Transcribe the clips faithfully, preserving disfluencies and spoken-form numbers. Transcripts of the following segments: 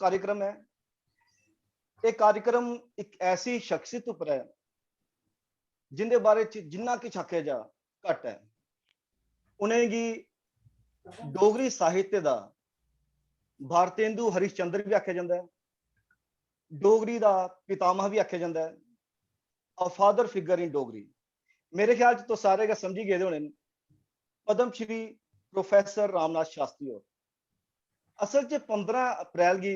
कार्यक्रम ऐ। एह् कार्यक्रम इक ऐसी शख्सियत उप्पर ऐ जिंदे बारे च जिन्ना किश आखेआ जा, घट्ट ऐ। उ'नेंगी डोगरी साहित्य दा भारतेंदु हरिश्चंद्र बी आखेआ जंदा ऐ, डोगरी दा पितामह बी आखेआ जंदा ऐ, a father figure in Dogri. मेरे ख्याल च तुस सारे गै समझी गेदे होने न, पद्म श्री प्रोफेसर रामनाथ शास्त्री होर। असल च पंदरां अप्रैल गी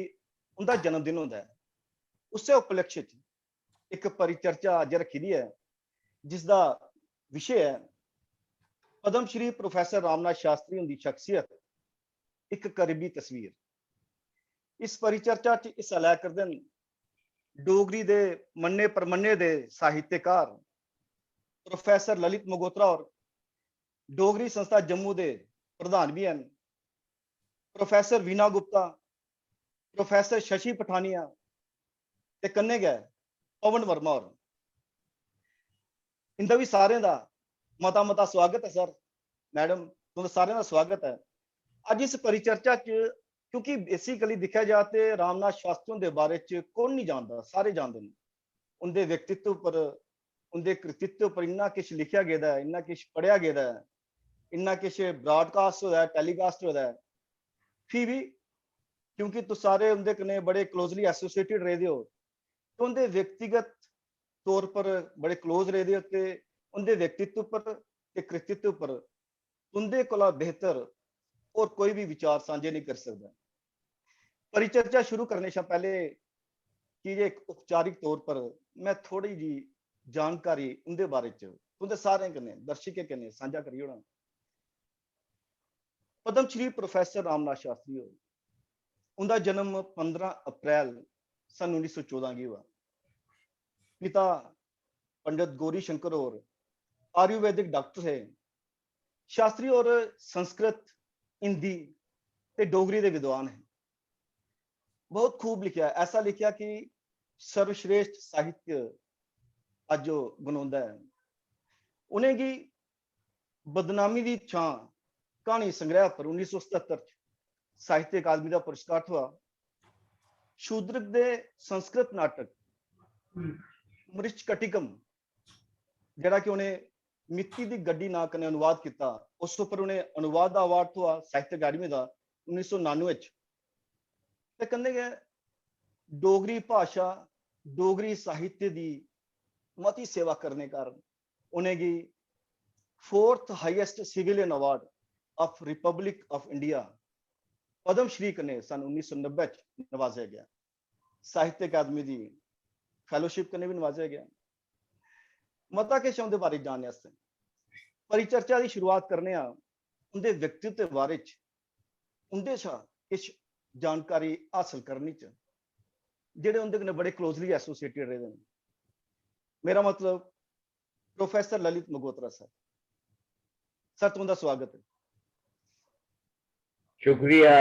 उं'दा जन्मदिन होंदा ऐ। उस्सै उपलक्ष्य च इक परिचर्चा अज्ज रक्खी दी ऐ, जिसदा विशे ऐ पद्म श्री प्रोफेसर रामनाथ शास्त्री हुंदी शख्सियत, इक करीबी तस्वीर। इस परिचर्चा च हिस्सा लै करदे न डोगरी दे मन्ने परमन्ने दे साहित्यकार प्रोफेसर ललित मगोत्रा होर, डोगरी संस्था जम्मू दे प्रधान बी हैन, प्रोफेसर वीणा गुप्ता, प्रोफेसर शशि पठानिया ते कन्नै गै पवन वर्मा होर। इंदा बी सारें दा मता मता स्वागत ऐ सर, मैडम, तुंदा सारें दा स्वागत ऐ। अज्ज इस परिचर्चा च, क्योंकि basically दिक्खेआ जा ते रामनाथ शास्त्री हुंदे बारे च कौन नहीं जानदा, सारे जानदे न। उंदे व्यक्तित्व पर, उंदे कृतित्व पर इन्ना किश लिखेआ गेदा ऐ, इन्ना किश पढ़ेआ गेदा ऐ, इन्ना किश broadcast होए दा ऐ, telecast होए दा ऐ। फ्ही बी क्योंकि तुस सारे उंदे कन्नै बड़े closely associated रेह्दे ओ, ते उंदे व्यक्तिगत तौर पर बड़े close रेह्दे ओ, ते उंदे व्यक्तित्व पर ते कृतित्व पर तुंदे कोला बेहतर होर कोई बी विचार सांझे नहीं करी सकदा। परिचर्चा शुरू करने शा पैह्ले, की जे इक औपचारिक तौर पर मैं थोड़ी जी जानकारी उंदे बारे च तुंदे सारें कन्नै, दर्शकें कन्नै सांझा करी ओड़ां। पद्म श्री प्रोफेसर रामनाथ शास्त्री होर, उंदा जन्म पंदरां अप्रैल सन उन्नी सौ चौदां गी होआ। पिता पंडित गौरी शंकर होर आयुर्वेदिक डॉक्टर हे। शास्त्री होर संस्कृत, हिंदी ते डोगरी दे विद्वान हे। बहुत खूब लिखेआ, ऐसा लिखेआ कि सर्वश्रेष्ठ साहित्य अज्ज ओह् गनोंदा ऐ। उ'नेंगी बदनामी दी छां क्हानी संग्रह पर उन्नी सौ सतहत्तर च साहित्य अकादमी दा पुरस्कार थ्होआ। शूद्रक दे संस्कृत नाटक मृच्छकटिकम, जेह्ड़ा कि उ'नें मित्ती दी गड्डी नांऽ कन्नै अनुवाद कीता, उस उप्पर उ'नें अनुवाद दा अवार्ड थ्होआ साहित्य अकादमी दा उन्नी सौ नानुए च। ते कन्नै गै डोगरी भाशा, डोगरी साहित्य दी मती सेवा करने कारण उ'नेंगी fourth highest civilian award of Republic of India, Padma Shri कन्नै सन उन्नी सौ नब्बै च नवाजेआ गेआ। साहित्य अकादमी दी fellowship कन्नै बी नवाजेआ गेआ। मता किश उं'दे बारे च जानने आस्तै परिचर्चा दी शुरुआत करने आं। उं'दे व्यक्तित्व दे बारे च, उं'दे शा किश जानकारी हासल करने च, जेह्ड़े उं'दे कन्नै बड़े closely associated रेह्दे न। मेरा मतलब professor Lalit Magotra sir. Sir, तुं'दा स्वागत ऐ। शुक्रिया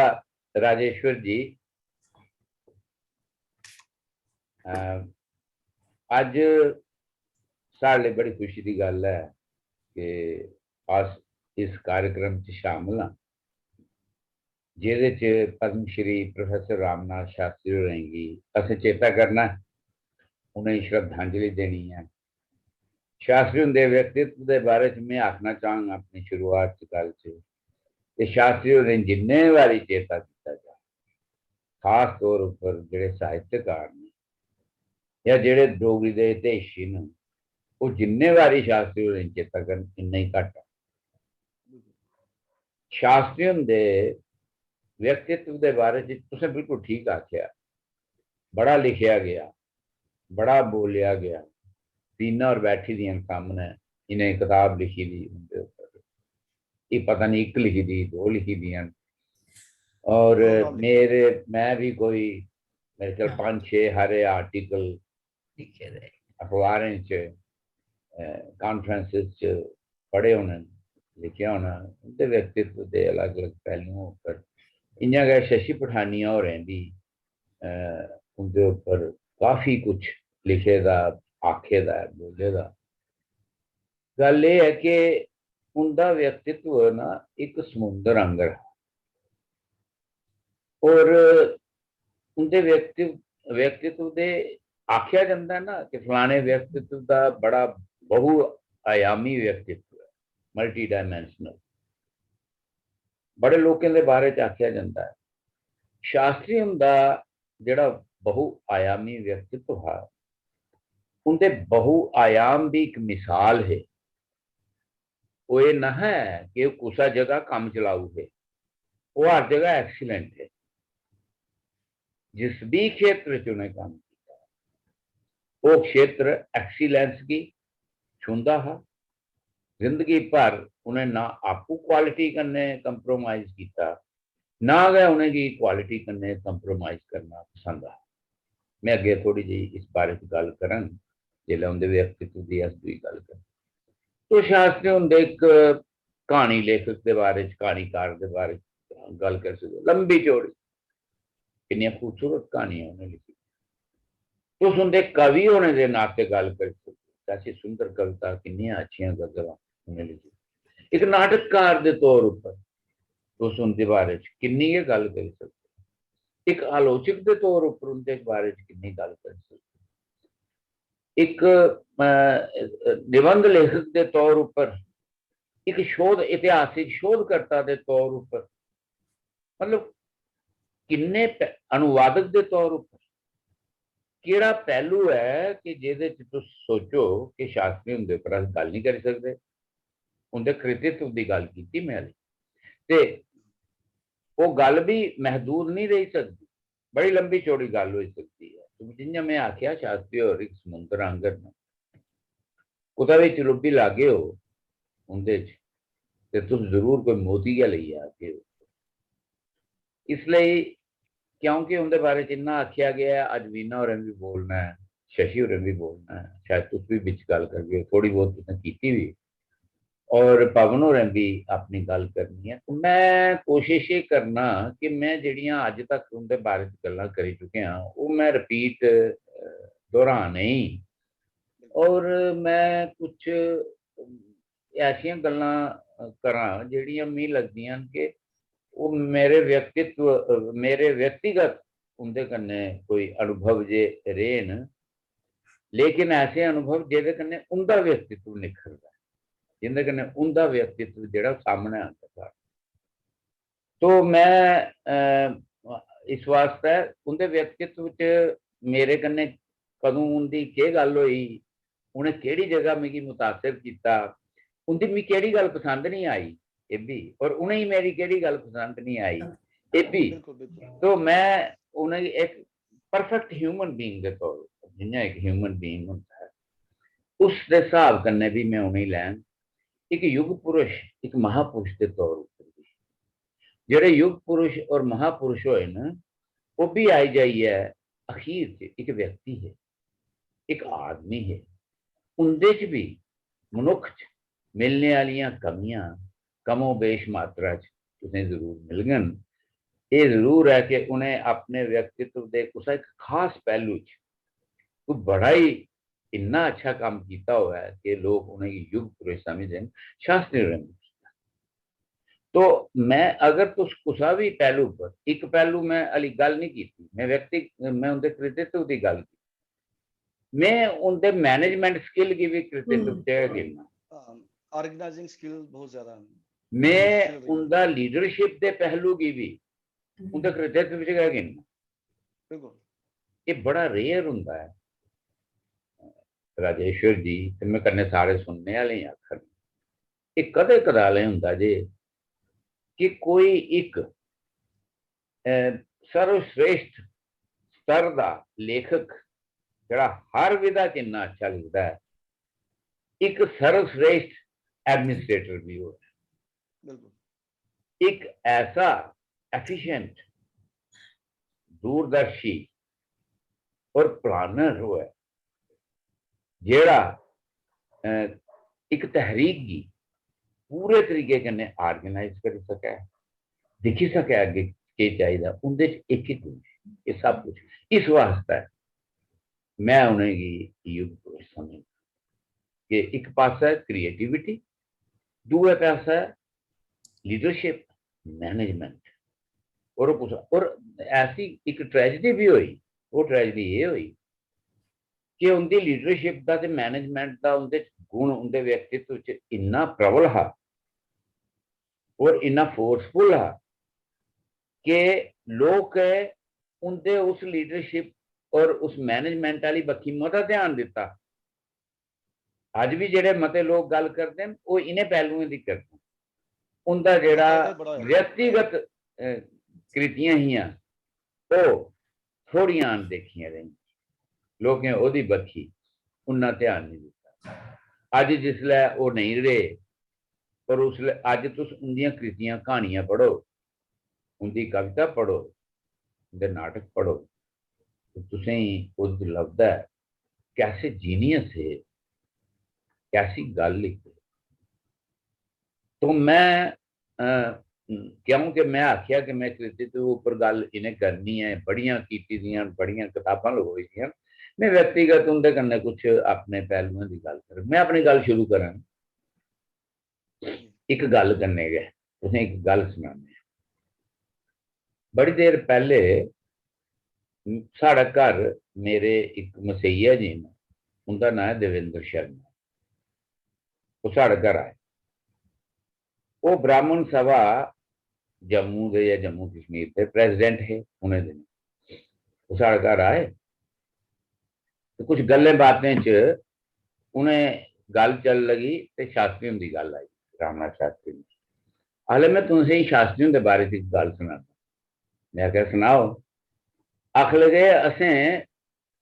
राजेश्वर जी। अ, अज्ज साढ़े लेई बड़ी खुशी दी गल्ल ऐ कि अस इस कार्यक्रम च शामिल आं, जेह्दे च पद्म श्री प्रोफेसर रामनाथ शास्त्री होरें गी असें चेता करना ऐ, उ'नेंगी श्रद्धांजलि देनी ऐ। शास्त्री हुंदे व्यक्तित्व दे बारे च में आखना चाहंग अपनी शुरुआत च गल्ल च, ते शास्त्री होरें जिन्ने बारी चेता कीता जा, खास तौर उप्पर जेह्ड़े साहित्यकार न जां जेह्ड़े डोगरी दे हितैषी न, ओह् जिन्ने बारी शास्त्री होरें चेता करन, इन्ना ही घट्ट ऐ। शास्त्री हुंदे व्यक्तित्व दे बारे च तुसें बिल्कुल ठीक आखेआ, बड़ा लिखेआ गेआ, बड़ा बोलेआ गेआ। बीना होर बैठी दियां न सामनै, इ'नें कताब लिखी दी उं'दे उप्पर, एह् पता निं इक लिखी दी, दो लिखी दियां न। और मेरे, मैं भी कोई, मेरे ख्याल, पंज छे हारे आर्टिकल लिखे दे अखबारें च, कांफ्रेंसेस च पढ़े होने न, लिखेआ होना। उं'दे व्यक्तित्व दे अलग-अलग पैह्लुएं उप्पर, इ'यां गै शशि पठानिया होरें बी, अ, उं'दे उप्पर काफी कुछ लिखे दा, आखे दा ऐ, बोले दा। गल्ल एह् ऐ कि उं'दा व्यक्तित्व ना इक समुंदर आंगर हा। और उं'दे व्यक्ति-, व्यक्तित्व दे आखेआ जंदा ऐ ना कि फलाने व्यक्तित्व दा बड़ा बहुआयामी व्यक्तित्व ऐ, multidimensional। बड़े लोकें दे बारे च आखेआ जंदा ऐ। शास्त्री हुंदा जेह्ड़ा बहुआयामी व्यक्तित्व हा, उं'दे बहुआयाम दी इक मिसाल हे। ओह् एह् नहा ऐ कि ओह् कुसै जगह कम्म चलाऊ हे, ओह् हर जगह excellent हे। जिस बी क्षेत्र च उ'नें कम्म कीता, ओह् क्षेत्र excellence गी छूंह्दा हा। जिंदगी भर उ'नें ना आपूं quality कन्नै compromise कीता, ना गै उ'नेंगी quality कन्नै compromise करना पसंद हा। में अग्गें थोह्ड़ी जेही इस बारे च गल्ल करङ, जिसलै उं'दे व्यक्तित्व दी अस दूई गल्ल करङ। तो शास्त्री हुंदे इक क्हानी लेखक दे बारे च, क्हानीकार दे बारे च गल्ल करी सकदे, लंबी चौड़ी, किन्नियां खूबसूरत क्हानियां उ'नें लिखी। तुस उं'दे कवि होने दे नाते गल्ल करी सकदे, कैसी सुंदर कविता, किन्नियां अच्छियां गजलां उ'नें लिखी। इक नाटककार दे तौर उप्पर तुस उं'दे बारे च किन्नी गै गल्ल करी सकदे, इक आलोचक दे तौर उप्पर उं'दे बारे च किन्नी गल्ल करी सकदे, इक, अ, निबंध लेखक दे तौर उप्पर, इक शोध, इतिहासिक शोधकर्ता दे तौर उप्पर, मतलब, किन्ने पै-, अनुवादक दे तौर उप्पर केह्ड़ा पैह्लू ऐ कि जेह्दे च तुस सोचो कि शास्त्री हुंदे उप्पर अस गल्ल निं करी सकदे? उं'दे कृतित्व दी गल्ल कीती में हाली, ते ओह् गल्ल बी महदूद निं रेही सकदी, बड़ी लंबी चौड़ी गल्ल होई सकदी ऐ। ते जि'यां में आखेआ, शास्त्री होर इक समुंदर आंह्गर न, कुतै बी चलुब्बी लागे ओ उं'दे च, ते तुस जरूर कोई मोती गै लेइयै आगे ओ। इसलेई, क्योंकि उं'दे बारे च इन्ना आखेआ गेआ ऐ, अज्ज वीणा होरें बी बोलना ऐ, शशि होरें बी बोलना ऐ, शायद तुस बी बिच गल्ल करगे ओ, थोह्ड़ी बहुत तुसें कीती बी, और पवन होरें बी अपनी गल्ल करनी ऐ। ते में कोशिश एह् करना कि में जेह्ड़ियां अज्ज तक उं'दे बारे च गल्लां करी चुके आं, ओह् में repeat, अ, दोहरां नेईं। और में कुछ ऐसियां गल्लां, अ, करां जेह्ड़ियां मिगी लगदियां न कि ओह् मेरे व्यक्तित्व, अ, मेरे व्यक्तिगत उं'दे कन्नै कोई अनुभव जे रेह् न, लेकिन ऐसे अनुभव जेह्दे कन्नै उं'दा व्यक्तित्व निखरदा ऐ, जिं'दे कन्नै उं'दा व्यक्तित्व जेह्ड़ा सामनै आंदा साढ़े। तो में, अ, इस वास्तै उं'दे व्यक्तित्व च मेरे कन्नै कदूं उं'दी केह् गल्ल होई, उ'नें केह्ड़ी जगह मिगी मुतासर कीता, उं'दी मिगी केह्ड़ी गल्ल पसंद निं आई, एह् बी, और उ'नेंगी मेरी केह्ड़ी गल्ल पसंद निं आई, एह् बी। बिल्कुल, बिल्कुल। तो में उ'नेंगी इक perfect human being दे तौर उप्पर, जि'यां इक human being होंदा ऐ, उस दे स्हाब कन्नै बी में उ'नेंगी लैङ। इक युग पुरुष, इक महापुरुष दे तौर उप्पर बी। जेह्ड़े युग पुरुष और महापुरुष होए न, ओह् बी आई जाइयै अखीर च इक व्यक्ति हे, इक आदमी हे। उं'दे च बी, मनुक्ख च मिलने आह्लियां कमियां कमोबेश मात्रा च तुसें जरूर मिलङन। एह् जरूर ऐ कि उ'नें अपने व्यक्तित्व दे कुसै इक खास पैह्लू च कोई बड़ा ही इन्ना अच्छा कम्म कीता होऐ कि लोक उ'नेंगी युग पुरुष समझदे न, शास्त्री होरें बी कीता। तो में, अगर तुस कुसै बी पैह्लू पर, इक पैह्लू में हाली गल्ल निं कीती, में व्यक्ति, में उं'दे कृतित्व दी गल्ल कीती, में उं'दे management skill गी बी कृतित्व हम्म। च गै गिनना। हाँ, organizing skill बहुत ज्यादा। में skill रही। उं'दा leadership दे पैह्लू गी बी हम्म। उं'दे कृतित्व च गै गिनना। बिल्कुल। एह् बड़ा rare होंदा ऐ, राजेश्वर जी, ते में कन्नै सारे सुनने आह्लें गी आखङ, एह् कदें कदालें होंदा जे कि कोई इक, अ, सर्वश्रेष्ठ स्तर दा लेखक, जेह्ड़ा हर विधा च इन्ना अच्छा लिखदा ऐ, इक सर्वश्रेष्ठ administrator बी होऐ। बिल्कुल। इक ऐसा efficient, दूरदर्शी और planner होऐ, जेह्ड़ा, अ, इक तहरीक गी पूरे तरीके कन्नै organize करी सकै, दिक्खी सकै अग्गें केह् चाहिदा, उं'दे च इक इक गुण ऐ। एह् सब कुछ इस वास्तै में उ'नेंगी युग पुरुष समझना कि इक पासै creativity, दूए पासै leadership, management। और कुछ, और ऐसी एक ट्रेजेडी भी होई। वो ट्रेजेडी ये होई कि उंदी लीडरशिप दा ते मैनेजमेंट दा उंदे च गुण, उंदे व्यक्तित्व च इन्ना प्रबल हा और इन्ना फोर्सफुल हा कि लोक उंदे उस लीडरशिप और उस मैनेजमेंट आह्ली बक्खी मता ध्यान दित्ता। अज्ज बी जेह्ड़े मते लोक गल्ल करदे न, ओह् इ'नें पैह्लुएं दी करदे न। उंदा जेह्ड़ा एह् बड़ा व्यक्तिगत, अ, कृतियां हियां, ओह् थोड़ियां अनदेखियां रेहियां। लोकें ओह्दी बक्खी उन्ना ध्यान नहीं दित्ता। अज्ज जिसलै ओह् नेईं रेह्, पर उसलै, अज्ज तुस उंदियां कृतियां, क्हानियां पढ़ो, उंदी कविता पढ़ो, उंदे नाटक पढ़ो, ते तुसेंगी ओह्दे च लभदा ऐ कैसे जीनियस हे, कैसी गल्ल लिखदे। तो मैं, अ, क्योंकि मैं आखेआ कि मैं कृतित्व उप्पर गल्ल इ'नें करनी ऐ, बड़ियां कीती दियां, बड़ियां कताबां लखोई दियां, मैं व्यक्तिगत उंदे कन्नै कुछ अपने पैह्लुएं दी गल्ल करां। मैं अपनी गल्ल शुरू करां इक गल्ल कन्नै गै, तुसें इक गल्ल सनानी आं। बड़ी देर पैह्ले साढ़े घर मेरे इक मसेइया जी न, उंदा नांऽ ऐ देवेंद्र शर्मा। ओह् साढ़े घर आए। ओह् ब्राह्मण सभा जम्मू दे जां जम्मू कश्मीर दे प्रेसिडेंट हे उ'नें दिनें। ओह् साढ़े घर आए ते कुछ गल्लें बातें च उ'नें गल्ल चलन लगी ते शास्त्री हुंदी गल्ल आई, रामनाथ शास्त्री हुंदी। आखले, "मैं तुसेंगी शास्त्री हुंदे बारे च इक गल्ल सनाना।" मैं आखेआ, "सनाओ।" आखन लगे, "असें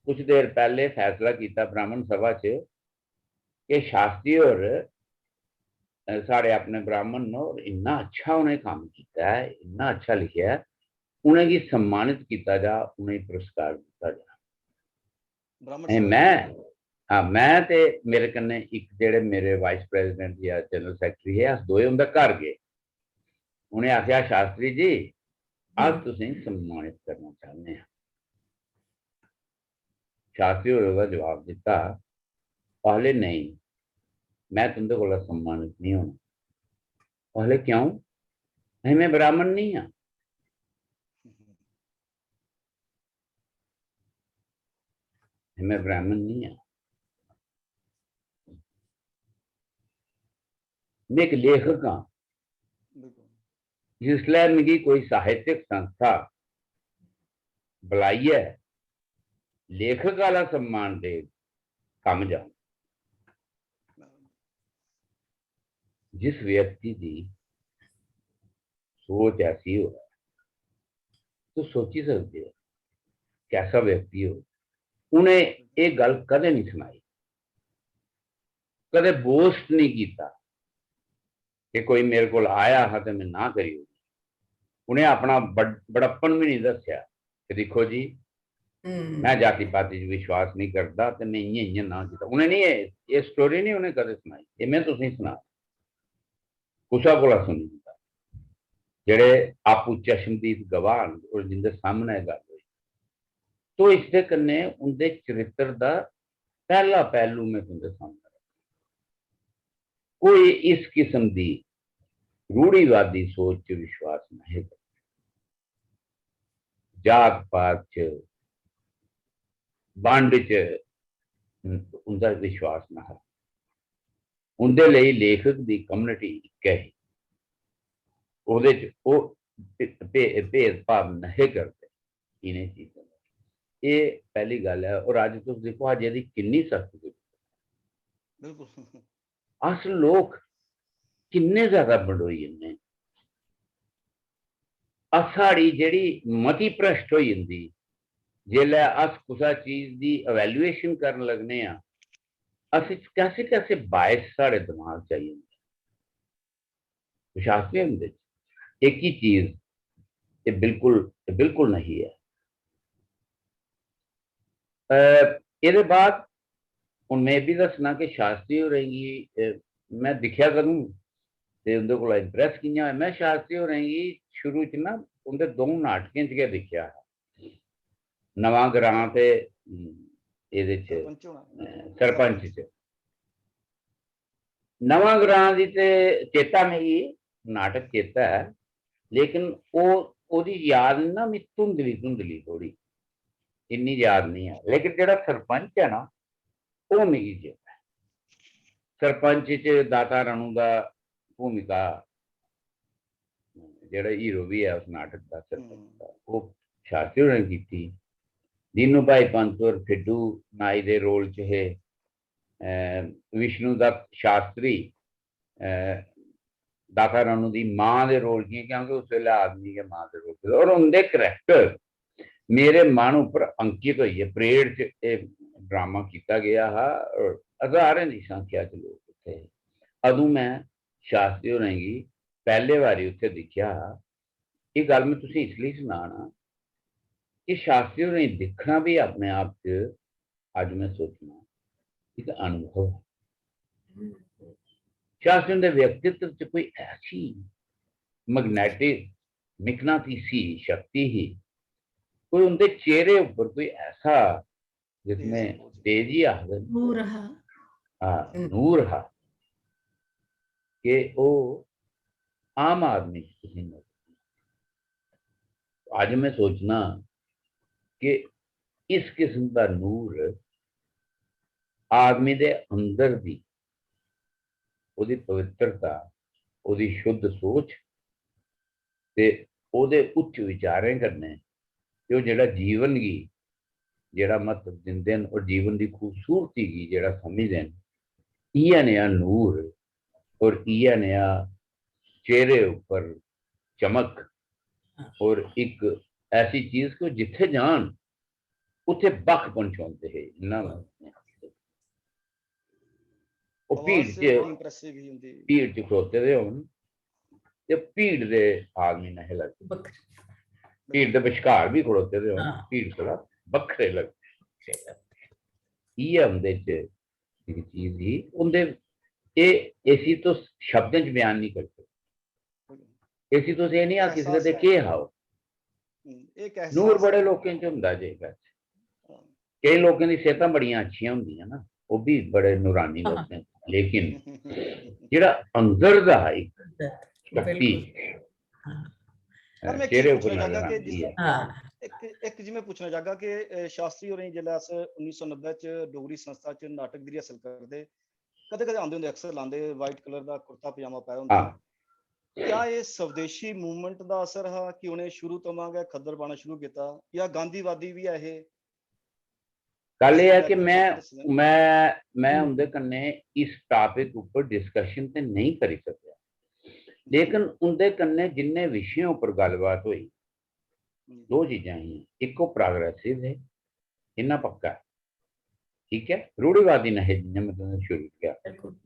कुछ देर पैह्ले फैसला कीता ब्राह्मण सभा च कि शास्त्री होर, अ, साढ़े अपने ब्राह्मण न और इन्ना अच्छा उ'नें कम्म कीता ऐ, इन्ना अच्छा लिखेआ ऐ, उ'नेंगी सम्मानित कीता जा, उ'नेंगी पुरस्कार दित्ता जा।" ब्राह्मण एह् सभा मैं, हाँ, मैं ते मेरे कन्नै इक जेह्ड़े मेरे वाइस प्रेसिडेंट जां जनरल सैक्रेटरी हे, अस दोए उं'दे घर गे। उ'नें आखेआ, "शास्त्री जी, अस हम्म। तुसेंगी सम्मानित करना चाह्न्ने आं।" शास्त्री होरें ओह्दा जवाब दित्ता, आखले, "नेईं, मैं तुं'दे कोला सम्मानित निं होना।" आखले, "क्यों?" "नहीं, मैं ब्राह्मण निं आं।" "मैं ब्राह्मण निं आं।" मैं इक लेखक आं। बिल्कुल। जिसलै मिगी कोई साहित्यक संस्था बलाइयै लेखक आह्ला सम्मान देग, कम्म जाऊं। जिस व्यक्ति दी सोच ऐसी होऐ, तुस सोची सकदे ओ, कैसा व्यक्ति हो। उ'नें एह् गल्ल कदें निं सनाई, कदें बोस्ट निं कीता कि कोई मेरे कोल आया हा ते मैं ना करी ओड़ी। उ'नें अपना बड़-, बड़प्पन बी निं दस्सेआ कि दिक्खो जी, हम्म। मैं जाति पाति च विश्वास निं करदा ते मैं इ'यां, इ'यां ना कीता। उ'नें निं एह्, एह् स्टोरी निं उ'नें कदें सनाई, एह् मैं तुसेंगी सना, कुसै कोला सुनी दित्ता, जेह्ड़े आपूं चश्मदीद गवाह न और जिंदे सामनै एह् गल्ल होई। तो इसदे कन्नै उंदे चरित्र दा पैह्ला पैह्लू मैं तुंदे सामनै रक्खना। कोई इस किस्म दी रूढ़िवादी सोच च विश्वास नहीं करदे। जात पात च, बंड च उंदा विश्वास ना हा। उंदे लेई लेखक दी कम्युनिटी इक्कै ही। ओह्दे च ओह् भे-, भे-, भेदभाव नहीं करदे इ'नें चीजें दा। एह् पैह्ली गल्ल ऐ। और अज्ज तुस दिक्खो, अज्ज एह्दी किन्नी सख्त, बिल्कुल। अस लोक किन्ने ज्यादा बंडोई जन्ने। अस, साढ़ी जेह्ड़ी मति भ्रश्ट होई जंदी, जेल्लै अस कुसै चीज दी इवैल्यूएशन करन लगने आं, अस च कैसे कैसे बायस साढ़े दिमाग च आई जंदे। विश्वास नहीं होंदे। एक ही चीज, ये बिल्कुल, ये बिल्कुल नहीं है। अ, एह्दे बाद हून मैं एह् बी दस्सना कि शास्त्री होरें गी, अ, मैं दिक्खेआ कदूं ते उं'दे कोला इम्प्रेस कि'यां होया। मैं शास्त्री होरें गी शुरू च ना उं'दे द'ऊं नाटकें च गै दिक्खेआ हा, नमां ग्रां ते, अम, एह्दे च, सरपंच होना। अ, सरपंच च। नमां ग्रां दी ते चेता मिगी, नाटक चेता ऐ, लेकिन ओह् ओह्दी याद ना, मिगी धुंधली धुंधली थोह्ड़ी, इन्नी याद निं ऐ। लेकिन जेह्ड़ा सरपंच ऐ ना, ओह् मिगी चेता ऐ। सरपंच च दाता रणू दा भूमिका, जेह्ड़ा हीरो बी ऐ उस नाटक दा, सरपंच दा, ओह् शास्त्री होरें कीती। दीनू भाई पंत होर फिड्डू नाई दे रोल च हे। अ, विष्णु दत्त शास्त्री, अ, दाता रणू दी मां दे रोल च, क्योंकि उस बेल्लै आदमी गै मां दे रोल च, और उं'दे करैक्टर मेरे मन उप्पर अंकित होई गे। परेड च एह् ड्रामा कीता गेआ हा, और हजारें दी संख्या च लोक उत्थै हे। अदूं में शास्त्री होरें गी पैह्ले बारी उत्थै दिक्खेआ हा। एह् गल्ल में तुसें इसलेई सनाना कि शास्त्री होरें गी दिक्खना बी अपने आप च, अज्ज में सोचना, इक अनुभव ऐ। शास्त्री हुंदे व्यक्तित्व च कोई ऐसी मैग्नेटिक, मिकनातीसी शक्ति ही, कोई उं'दे चेहरे उप्पर कोई ऐसा, जिसमें तेज ही आखदे न। नूर हा। हाँ, हम्म। नूर हा कि ओह् आम आदमी च तुसेंगी नजर नहीं आता। अज्ज में सोचना कि इस किस्म दा नूर आदमी दे अंदर दी, ओह्दी पवित्रता, ओह्दी शुद्ध सोच ते ओह्दे उच्च विचारें कन्नै ते ओह् जेह्ड़ा जीवन गी जेह्ड़ा म्हत्तव दिंदे न और जीवन दी खूबसूरती गी जेह्ड़ा समझदे न, इ'यै नेहा नूर और इ'यै नेहा चेहरे उप्पर चमक और इक ऐसी चीज कि ओह् जित्थै जान, उत्थै बक्ख पंछोंदे हे। इन्ना ओह् भीड़ आवाज च बड़ी impressive ही उं'दी। भीड़ च खड़ोते दे होन ते भीड़ दे आदमी नेहे लगदे। बक्खरे। भीड़ दे बश्कार बी खड़ोते दे होन, हाँ। भीड़ कोला बक्खरे लगदे। इ'यै उं'दे च इक चीज ही। उं'दे, एह्, इसी तुस शब्दें च बयान नहीं करी सकदे। इसी तुस एह् नहीं आखी सकदे केह् हा ओह्। हम्म, इक नूर एहसास बड़े है। लोकें च होंदा जे बस। हाँ। केईं लोकें दी सेह्तां बड़ियां अच्छियां होंदियां ना, ओह् बी बड़े नूरानी हाँ। लोकें च। लेकिन जेह्ड़ा अंदर दा इक शक्ति, बिल्कुल। हाँ। अ, पर में चेहरे इक उप्पर पुच्छना नजर चाहगा कि आंदी जिस ऐ। हाँ। इक, इक जी में पुच्छना चाहगा कि, अ, शास्त्री होरें जिसलै अस उन्नी सौ नब्बै च डोगरी संस्था च नाटक दी rehearsal करदे, कदें-कदें आंदे होंदे, अक्सर लांदे, white colour दा कुर्ता पजामा पाए होंदे। हाँ। क्या एह् स्वदेशी movement दा असर हा कि उ'नें शुरू थमां गै खद्दड़ पाना शुरू कीता, जां गांधीवादी बी ऐ हे? गल्ल एह् ऐ कि में, में, में हम्म। उं'दे कन्नै इस topic उप्पर discussion ते नेईं करी सकेआ, लेकिन उं'दे कन्नै जिन्ने विशें उप्पर गल्लबात होई, हम्म। दो चीजां हियां। इक ओह् progressive हे, इन्ना पक्का ऐ, ठीक ऐ, रूढ़िवादी नेहे, जि'यां में तुसें शुरू च आखेआ। बिल्कुल।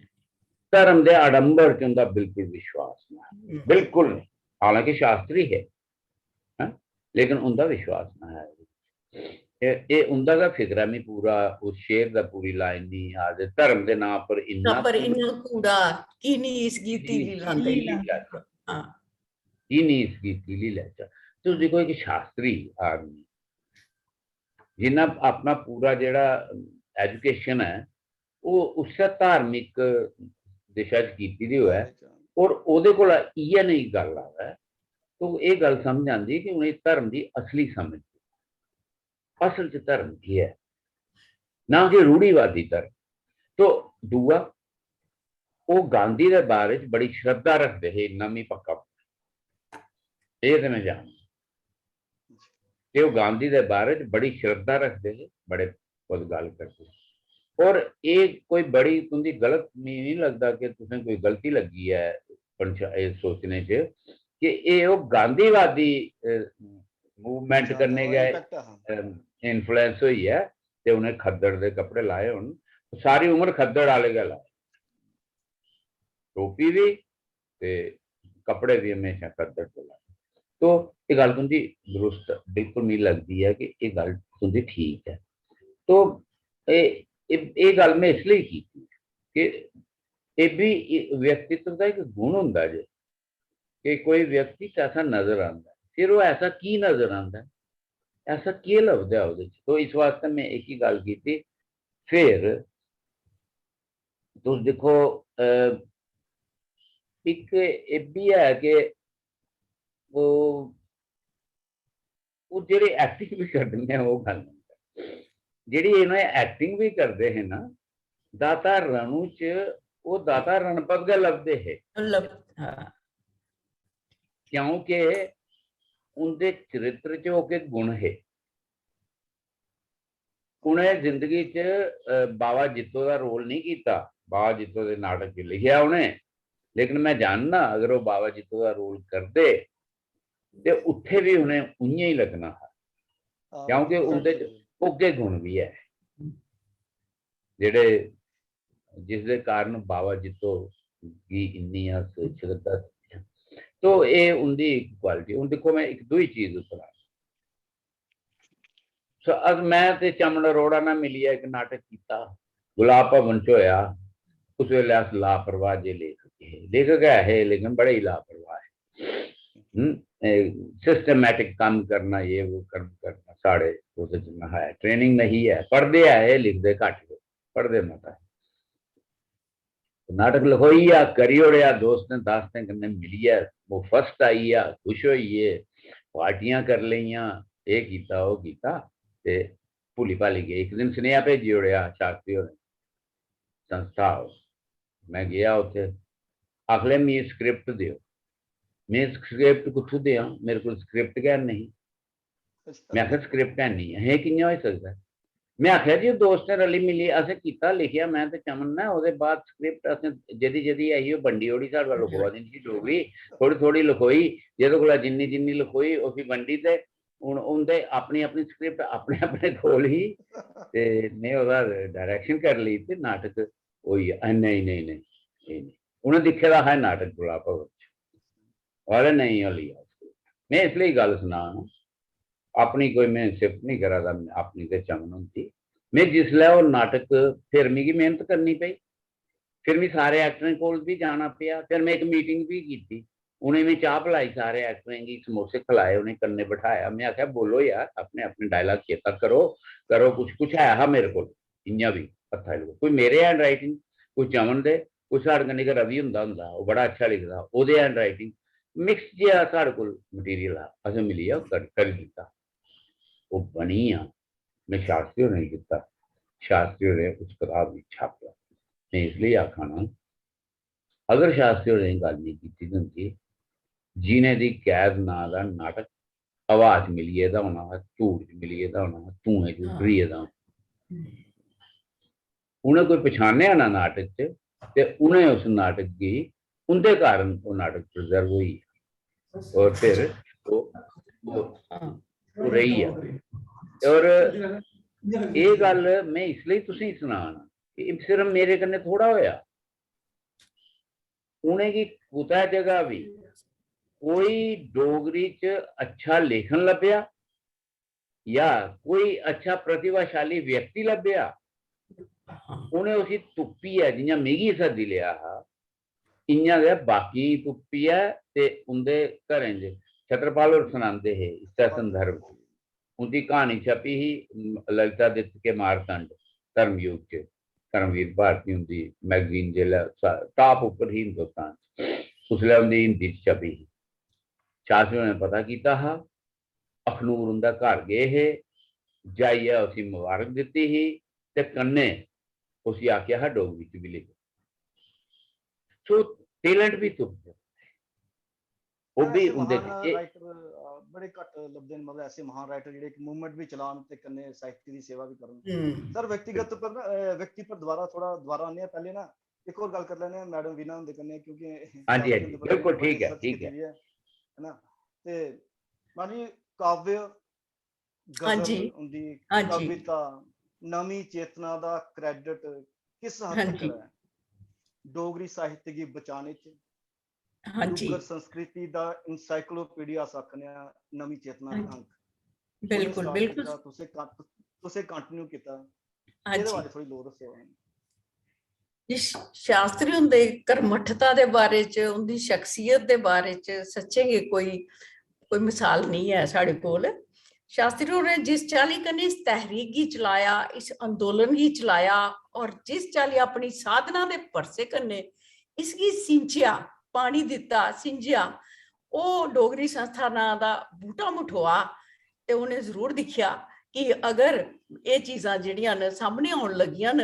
धर्म दे आडंबर च उं'दा बिल्कुल विश्वास नेईं, हम्म। बिल्कुल नेईं। हालांकि शास्त्री हे, हैं, लेकिन उं'दा विश्वास नेईं हा। एह्, एह् उं'दा गै फिक्र ऐ, मी पूरा उस शेर दा पूरी line निं याद ऐ, धर्म दे नांऽ पर इन्ना पर कूड़ा, इन्ना कूड़ा, की निं इसगी की तिली निं लांदे? तिली लांदे? हां। की निं इसगी तिली लैचै? तुस दिक्खो, इक शास्त्री आदमी, जिन्ना अपना पूरा जेह्ड़ा education ऐ, ओह् उस्सै धार्मिक दिशा च कीती दी होऐ, और ओह्दे कोला इ'यै नेही गल्ल आवै, तो एह् गल्ल समझ आंदी कि उ'नेंगी धर्म दी असली समझ, असल च धर्म केह् ऐ, ना कि रूढ़िवादी धर्म। तो दूआ, ओह् गांधी दे बारे च बड़ी श्रद्धा रखदे हे, इन्ना मी पक्का पता। एह् ते में जानना। ते ओह् गांधी दे बारे च बड़ी श्रद्धा रखदे हे, बड़े ओह्दी गल्ल करदे हे। और एह् कोई बड़ी तुं'दी गलत, मी निं लगदा कि तुसें कोई गलती लग्गी ऐ पंछ-, एह् सोचने च कि एह् ओह् गांधीवादी, अ, movement अच्छा, कन्नै ओह् गै, impact हा। अम, influence होई ऐ ते उ'नें खद्दड़ दे कपड़े लाए होन। सारी उम्र खद्दड़ आह्ले गै लाए, टोपी बी ते कपड़े बी म्हेशां खद्दड़ दे लाए। तो एह् गल्ल तुं'दी दरुस्त, बिल्कुल मिगी लगदी ऐ कि एह् गल्ल तुं'दी ठीक ऐ। तो एह्, एह्, एह् गल्ल में इसलेई कीती कि एह् बी इ-, व्यक्तित्व दा इक गुण होंदा जे कि कोई व्यक्ति कैसा नजर आंदा ऐ, फिर ओह् ऐसा की नजर आंदा ऐ, ऐसा केह् लभदा ऐ ओह्दे च। तो इस वास्तै में इक ही गल्ल कीती। फिर तुस दिक्खो, अ, इक एह् बी ऐ कि ओह् ओह् जेह्ड़े एक्टिंग बी करदे न, ओह् गल्ल निं। जेह्ड़ी इ'नें एक्टिंग बी करदे हे ना, दाता रणु च ओह् दाता रणपत गै लभदे हे। मतलब, हां। क्योंकि उं'दे चरित्र च ओह् के गुण हे। उ'नें जिंदगी च, अ, बाबा जित्तो दा रोल नेईं कीता। बाबा जित्तो दे नाटक च लिखेआ उ'नें, लेकिन में जानना, अगर ओह् बाबा जित्तो दा रोल करदे, ते उत्थै बी उ'नें उ'यां ही लग्गना हा, हां, क्योंकि उं'दे च बिल्कुल। ओह्के गुण बी ऐ, जेह्ड़े, जिसदे कारण बाबा जित्तो गी इन्नी अस श्रद्धा दिंदे आं। तो एह् उं'दी इक क्वालिटी। हून दिक्खो, में इक दूई चीज उप्पर आ। सो अस, में ते चमन अरोड़ा ने मिलियै इक नाटक कीता, गुलाब भवन च होया। उस बेल्लै अस लापरवाह जे लेखक हे, लेखक ऐ हे, लेकिन बड़े ही लापरवाह हे। हम्म, सिस्टमैटिक कम्म करना, ये वो कम्म करना, साढ़े ओह्दे च नेईं हा, ट्रेनिंग नेईं ऐ। पढ़दे ऐ हे, लिखदे घट्ट हे, पढ़दे मता। नाटक लखोई गेआ, करी ओड़ेआ, दोस्तें दास्तें कन्नै मिलियै ओह् फर्स्ट आई गेआ, खुश होई गे, पार्टियां करी लेइयां, एह् कीता, ओह् कीता, ते भुल्ली भाली गे। इक दिन सनेहा भेजी ओड़ेआ शास्त्री होरें, संस्था, में गेआ उत्थै, आखले, "मिगी स्क्रिप्ट देओ।" में स्क्रिप्ट कुत्थूं देआं, मेरे कोल स्क्रिप्ट गै नेईं। में आखेआ, "स्क्रिप्ट है नहीं, एह् कि'यां होई सकदा ऐ?" में आखेआ, "जी, दोस्तें रली मिली असें कीता, लिखेआ में ते चमन ने, ओह्दे बाद स्क्रिप्ट असें जेह्दी जेह्दी ऐ ही, ओह् बंडी ओड़ी, साढ़े कोल लखोआ दी निं ही डोगरी, थोह्ड़ी थोह्ड़ी लखोई, जेह्दे कोला जिन्नी जिन्नी लखोई, ओह् फ्ही बंडी, ते हून उं'दे अपनी अपनी स्क्रिप्ट अपने अपने कोल ही, ते में ओह्दा डायरैक्शन करी लेई, ते नाटक होई गेआ। "अ, नेईं, नेईं, नेईं, एह् नेईं।" उ'नें दिक्खे दा हा नाटक गुलाब भवन च, आखदे, "नेईं, हल्ली आ।" में इस लेई गल्ल सनां, अपनी कोई में सिफ्त नहीं करा दा, अपनी ते चमन होंदी। में जिसलै ओह् नाटक, फिर मिगी मेहनत करनी पेई, फिर मिगी सारे एक्टरें कोल बी जाना पेआ, फिर में इक मीटिंग बी कीती, उ'नें में चाह् पलाई, सारे एक्टरें गी समोसे खलाए, उ'नें कन्नै बठाया, में आखेआ, "बोलो यार, अपने अपने डायलॉग चेता करो, करो कुछ।" कुछ है हा मेरे कोल, इ'यां बी हत्था च कोई मेरे हैंड राइटिंग, कोई चमन दे, कोई साढ़े कन्नै गै रवि हुंदा हुंदा, ओह् बड़ा अच्छा लिखदा, ओह्दे हैंड राइटिंग, मिक्स जेहा साढ़े कोल मटीरियल हा, असें मिलियै ओह् कर-, करी दित्ता। ओह् बनी गेआ। में शास्त्री होरें गी दित्ता, शास्त्री होरें उस कताब गी छापेआ। में इसलेई आखा ना, अगर शास्त्री होरें एह् गल्ल नेईं कीती दी होंदी, जीने दी कैद नांऽ दा नाटक हवा च मिली गेदा होना हा, धूड़ च मिली गेदा होना हा, धुएं च उड्डरी गेदा होना। उ'नें कोई पछानेआ ना नाटक च, ते उ'नें उस नाटक गी, उं'दे कारण ओह् नाटक प्रिजर्व होई गेआ। और फिर ओह्, ओह्, ओह् रेही गेआ। और एह् गल्ल में इसलेई तुसेंगी सनाना, एह् सिर्फ मेरे कन्नै थोड़ा होया। उ'नेंगी कुतै जगह बी कोई डोगरी च अच्छा लेखन लब्भेआ, या कोई अच्छा प्रतिभाशाली व्यक्ति लब्भेआ, उ'नें उसी तुप्पियै, जि'यां मिगी सद्दी लेआ हा, इ'यां गै बाकियें गी तुप्पियै ते उं'दे घरें च, छत्रपाल होर सनांदे हे इस्सै संदर्भ च, उं'दी क्हानी छपी ही, म, ललितादित्य के मारतंड, धर्मयुग च, धर्मवीर भारती हुंदी मैगजीन जिसलै सा-, टॉप उप्पर ही हिंदुस्तान च, उसलै उं'दी हिंदी च छपी ही। शास्त्री होरें पता कीता हा, अखनूर उं'दा घर गे हे, जाइयै उसी मबारक दित्ती ही ते कन्नै उसी आखेआ हा, "डोगरी च बी लिखो।" सो टैलेंट बी तुप्पो, ओह् बी ऐसे उं'दे महान च एह् राइटर, अ, बड़े घट्ट लभदे न, मतलब, ऐसे महान राइटर जेह्ड़े इक मूवमेंट बी चलान ते कन्नै साहित्य दी सेवा बी करन। हम्म। सर, व्यक्तिगत पर ना, अ, व्यक्ति पर दोबारा, थोड़ा दोबारा आने आं। पैह्लें ना इक होर गल्ल करी लैने आं मैडम वीणा हुंदे कन्नै, क्योंकि हां जी, हां जी, शास्त्री हुंदे बड़े बिल्कुल ठीक ऐ, research ठीक कीती ऐ। दी ऐ, है ना? ते मैडम जी, काव्य, हां जी, गजल, उं'दी हां जी। कविता, नमीं चेतना दा क्रेडिट किस हद हां तक जी। ऐ डोगरी साहित्य गी बचाने च? हां जी। डुग्गर संस्कृति दा encyclopedia अस आखने आं नमीं चेतना हां दे जी। अंक। उ'नें बिल्कुल, start बिल्कुल। कीता, तुसें कं-, तुसें continue कीता। हां एह्दे जी। बारे थोड़ी लोर दस्सो। जी, श-, शास्त्री हुंदे कर्मठता दे बारे च, उं'दी शख्सियत दे बारे च सच्चें गै कोई, कोई मिसाल नेईं ऐ साढ़े कोल। शास्त्री होरें जिस चाल्ली कन्नै इस तहरीक गी चलाया, इस अंदोलन गी चलाया और जिस चाल्ली अपनी साधना दे परसे कन्नै इसगी सिंचेआ, पानी दित्ता, सिंचेआ, ओह् डोगरी संस्था नांऽ दा बूह्टा मुठोआ ते उ'नें जरूर दिक्खेआ कि अगर एह् चीजां जेह्ड़ियां न सामनै औन लगियां न,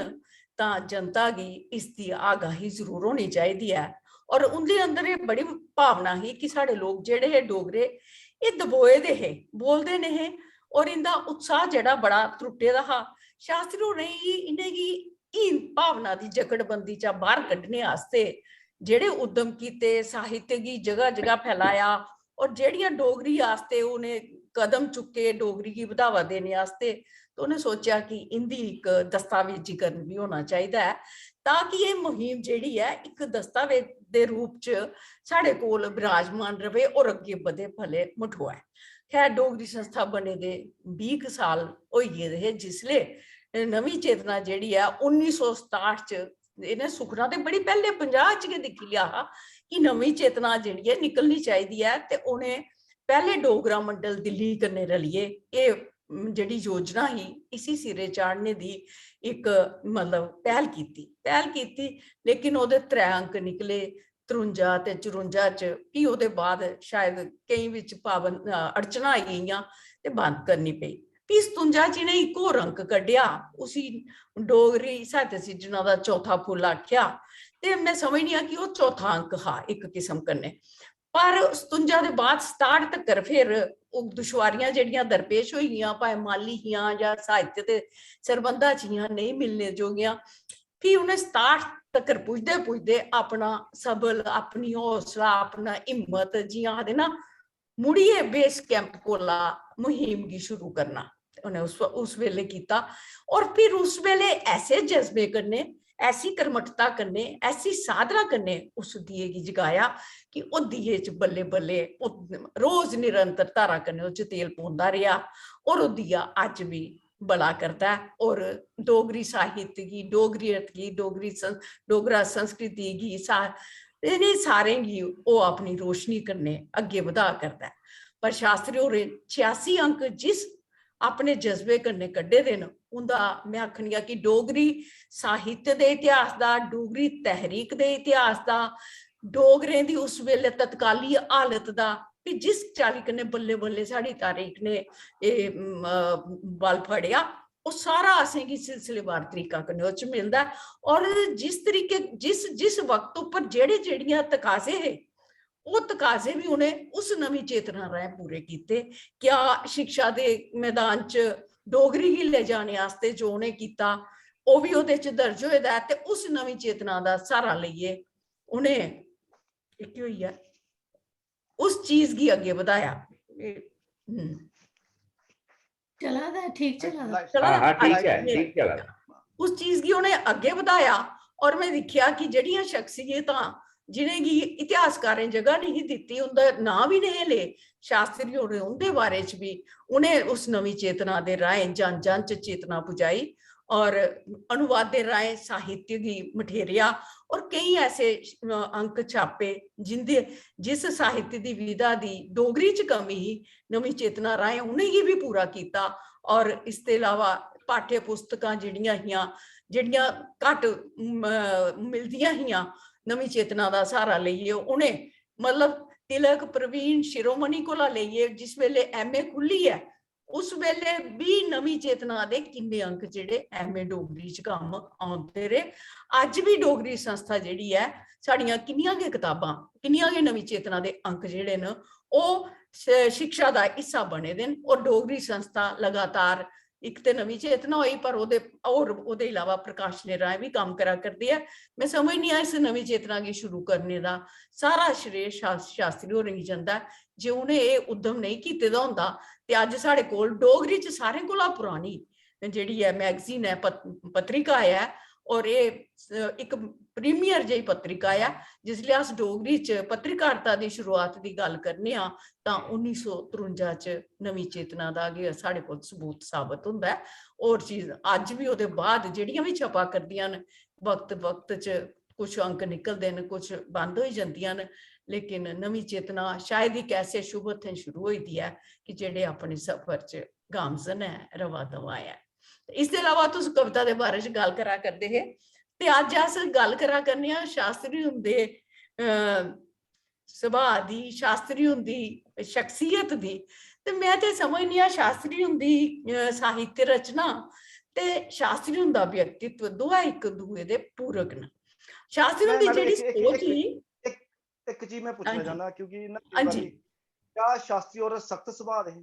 तां जनता गी इसदी आगाही जरूर होनी चाहिदी ऐ। और उं'दे अंदर एह् बड़ी भावना ही कि साढ़े लोक जेह्ड़े हे डोगरे, एह् दबोए दे हे, बोलदे नेईं हे, और इं'दा उत्साह जेह्ड़ा बड़ा त्रुट्टे दा हा। शास्त्री होरें गी, इ'नेंगी हीन भावना दी जकड़बंदी चा बाहर कड्ढने आस्तै जेह्ड़े उद्यम कीते, साहित्य गी जगह जगह फैलाया, और जेह्ड़ियां डोगरी आस्तै उ'नें कदम चुक्के डोगरी गी बढ़ावा देने आस्तै, ते उ'नें सोचेआ कि इं'दी इक दस्तावेजीकरण बी होना चाहिदा ऐ, ताकि एह् मुहिम जेह्ड़ी ऐ, इक दस्तावेज दे रूप च साढ़े कोल विराजमान रवे और अग्गें बधे, फले, मठोऐ। खैर, डोगरी संस्था बने दे बीह् कुछ साल होई गेदे हे, जिसलै नमीं चेतना जेह्ड़ी ऐ, उन्नी सौ सताह्ठ च, इ'नें सुखना ते बड़ी पैह्ले पंजाह् च गै दिक्खी लेआ हा कि नमीं चेतना जेह्ड़ी ऐ, निकलनी चाहिदी ऐ, ते उ'नें पैह्ले डोगरा मंडल दिल्ली कन्नै रलियै एह्, म, जेह्ड़ी योजना ही, इसी सिरे चाढ़ने दी इक, मतलब, पैह्ल कीती, पैह्ल कीती, लेकिन ओह्दे त्रै अंक निकले, त्रुंजा ते चरुंजा च। फ्ही ओह्दे बाद शायद केईं बिच पाबंद, अ, अड़चनां आई गेइयां ते बंद करनी पेई। फ्ही सतुंजा च इ'नें इक होर अंक कड्ढेआ, उसी डोगरी साहित्य सिरजना दा चौथा फुल्ल आखेआ, ते में समझनी आं कि ओह् चौथा अंक हा इक किस्म कन्नै। पर सतुंजा दे बाद सताह्ठ तक्कर फिर ओह् दुश्वारियां जेह्ड़ियां दरपेश होई गेइयां, भाएं माली हियां जां साहित्य दे सरबंधा च हियां, नेईं मिलने जोगियां, फ्ही उ'नें सताह्ठ तक्कर पुजदे पुजदे अपना सबल, अपनी हौसला, अपना हिम्मत, जि'यां आखदे ना, मुड़ियै बेस कैंप कोला मुहिम गी शुरू करना, उ'नें उस, उस बेल्लै कीता। और फिर उस बेल्लै ऐसे जज्बे कन्नै, ऐसी कर्मठता कन्नै, ऐसी साधना कन्नै उस दिए गी जगाया कि ओह् दिए च बल्लें बल्लें, ओह् रोज निरंतर धारा कन्नै ओह् च तेल पौंदा रेहा, और ओह् दिया अज्ज बी बला करदा ऐ। और डोगरी साहित्य गी, डोगरीयत गी, डोगरी सं-, डोगरा संस्कृति गी, सा-, इ'नें सारें गी ओह् अपनी रोशनी कन्नै अग्गें बधा करदा ऐ। पर शास्त्री होरें छियासी अंक जिस अपने जज्बे कन्नै कड्ढे दे न, उं'दा, में आखनी आं कि डोगरी साहित्य दे इतिहास दा, डोगरी तहरीक दे इतिहास दा, डोगरें दी उस बेल्लै तत्काली हालत दा, कि जिस चाल्ली कन्नै बल्लें बल्लें साढ़ी तरीक ने एह्, म, अ, बल फड़ेआ, ओह् सारा असेंगी सिलसिलेवार तरीका कन्नै ओह्दे च मिलदा ऐ। और जिस तरीके, जिस, जिस वक्त उप्पर जेह्ड़े, जेह्ड़ियां तकाजे हे, ओह् तकाजे बी उ'नें उस नमीं चेतना राहें पूरे कीते। क्या शिक्षा दे मैदान च डोगरी गी लेई जाने आस्तै जो उ'नें कीता, ओह् बी ओह्दे च दर्ज होए दा ऐ। ते उस नमीं चेतना दा स्हारा लेइयै उ'नें, एह् केह् होई गेआ, उस चीज गी अग्गें बधाया। एह्, हम्म। चला दा ऐ, ठीक चला दा। चला हाँ, दा, हाँ, ठीक ऐ, ठीक चला दा। उस चीज गी उ'नें अग्गें बधाया। और में दिक्खेआ कि जेह्ड़ियां शख्सियतां जि'नेंगी इतिहासकारें जगह नेईं ही दित्ती, उं'दा नांऽ बी नेईं ले शास्त्री होरें, उं'दे बारे च बी उ'नें उस नमीं चेतना दे राहें जन जन च चेतना पुजाई। और अनुवादें राहें साहित्य गी मठेरेआ और केईं ऐसे, अ, अंक छापे जिंदे, जिस साहित्य दी विधा दी डोगरी च कमी ही, नमीं चेतना राहें उ'नेंगी बी पूरा कीता। और इसदे इलावा पाठ्य पुस्तकां जेह्ड़ियां हियां, जेह्ड़ियां घट्ट, म-, मिलदियां हियां, नमीं चेतना दा स्हारा लेइयै उ'नें, मतलब, तिलक, प्रवीण, शिरोमणि कोला लेइयै जिस बेल्लै एम ए खु'ल्ली ऐ, उस बेल्लै बी नमीं चेतना दे किन्ने अंक जेह्ड़े एम ए डोगरी च कम्म औंदे रेह्। अज्ज बी डोगरी संस्था जेह्ड़ी ऐ, साढ़ियां किन्नियां गै कताबां, किन्नियां गै नमीं चेतना दे अंक जेह्ड़े न, ओह् श-, शिक्षा दा हिस्सा बने दे न। और डोगरी संस्था लगातार इक ते नमीं चेतना होई, पर ओह्दे, होर ओह्दे इलावा प्रकाशनें राहें बी कम्म करा करदी ऐ। में समझनी आं, इस नमीं चेतना गी शुरू करने दा सारा श्रेय शा-, शास्त्री होरें गी जंदा ऐ। जे उ'नें एह् उद्यम नेईं कीते दा होंदा, ते अज्ज साढ़े कोल डोगरी च सारें कोला पुरानी जेह्ड़ी ऐ मैगजीन ऐ, पत-, पत्रिका ऐ, और एह्, अ, इक प्रीमियर जेही पत्रिका ऐ। जिसलै अस डोगरी च पत्रकारिता दी शुरुआत दी गल्ल करने आं, तां उन्नी सौ त्रुंजा च नमीं चेतना दा गै साढ़े कोल सबूत साबत होंदा ऐ। होर चीज, अज्ज बी ओह्दे बाद जेह्ड़ियां बी छपा करदियां न, वक्त वक्त च कुछ अंक निकलदे न, कुछ बंद होई जंदियां न, लेकिन नमीं चेतना शायद इक ऐसे शुभ हत्थें शुरू होई दी ऐ कि जेह्ड़े अपने सफर च गामजन ऐ, रवा दवा ऐ। इसदे इलावा तुस कविता दे बारे च गल्ल करा करदे हे, ते अज्ज अस गल्ल करा करने आं शास्त्री हुंदे, अ, सुभाऽ दी, शास्त्री हुंदी शख्सियत दी। ते में ते समझनी आं, शास्त्री हुंदी, अ, साहित्य रचना ते शास्त्री हुंदा व्यक्तित्व दोऐ इक दूए दे पूरक न। शास्त्री मैं हुंदी मैडम जेह्ड़ी इक इक सोच ही इक इक इक चीज मैं पूछना हां जी। चाहना, क्योंकि ना हां केईं जी। बारी क्या शास्त्री और सख्त सुभाऽ दे हे?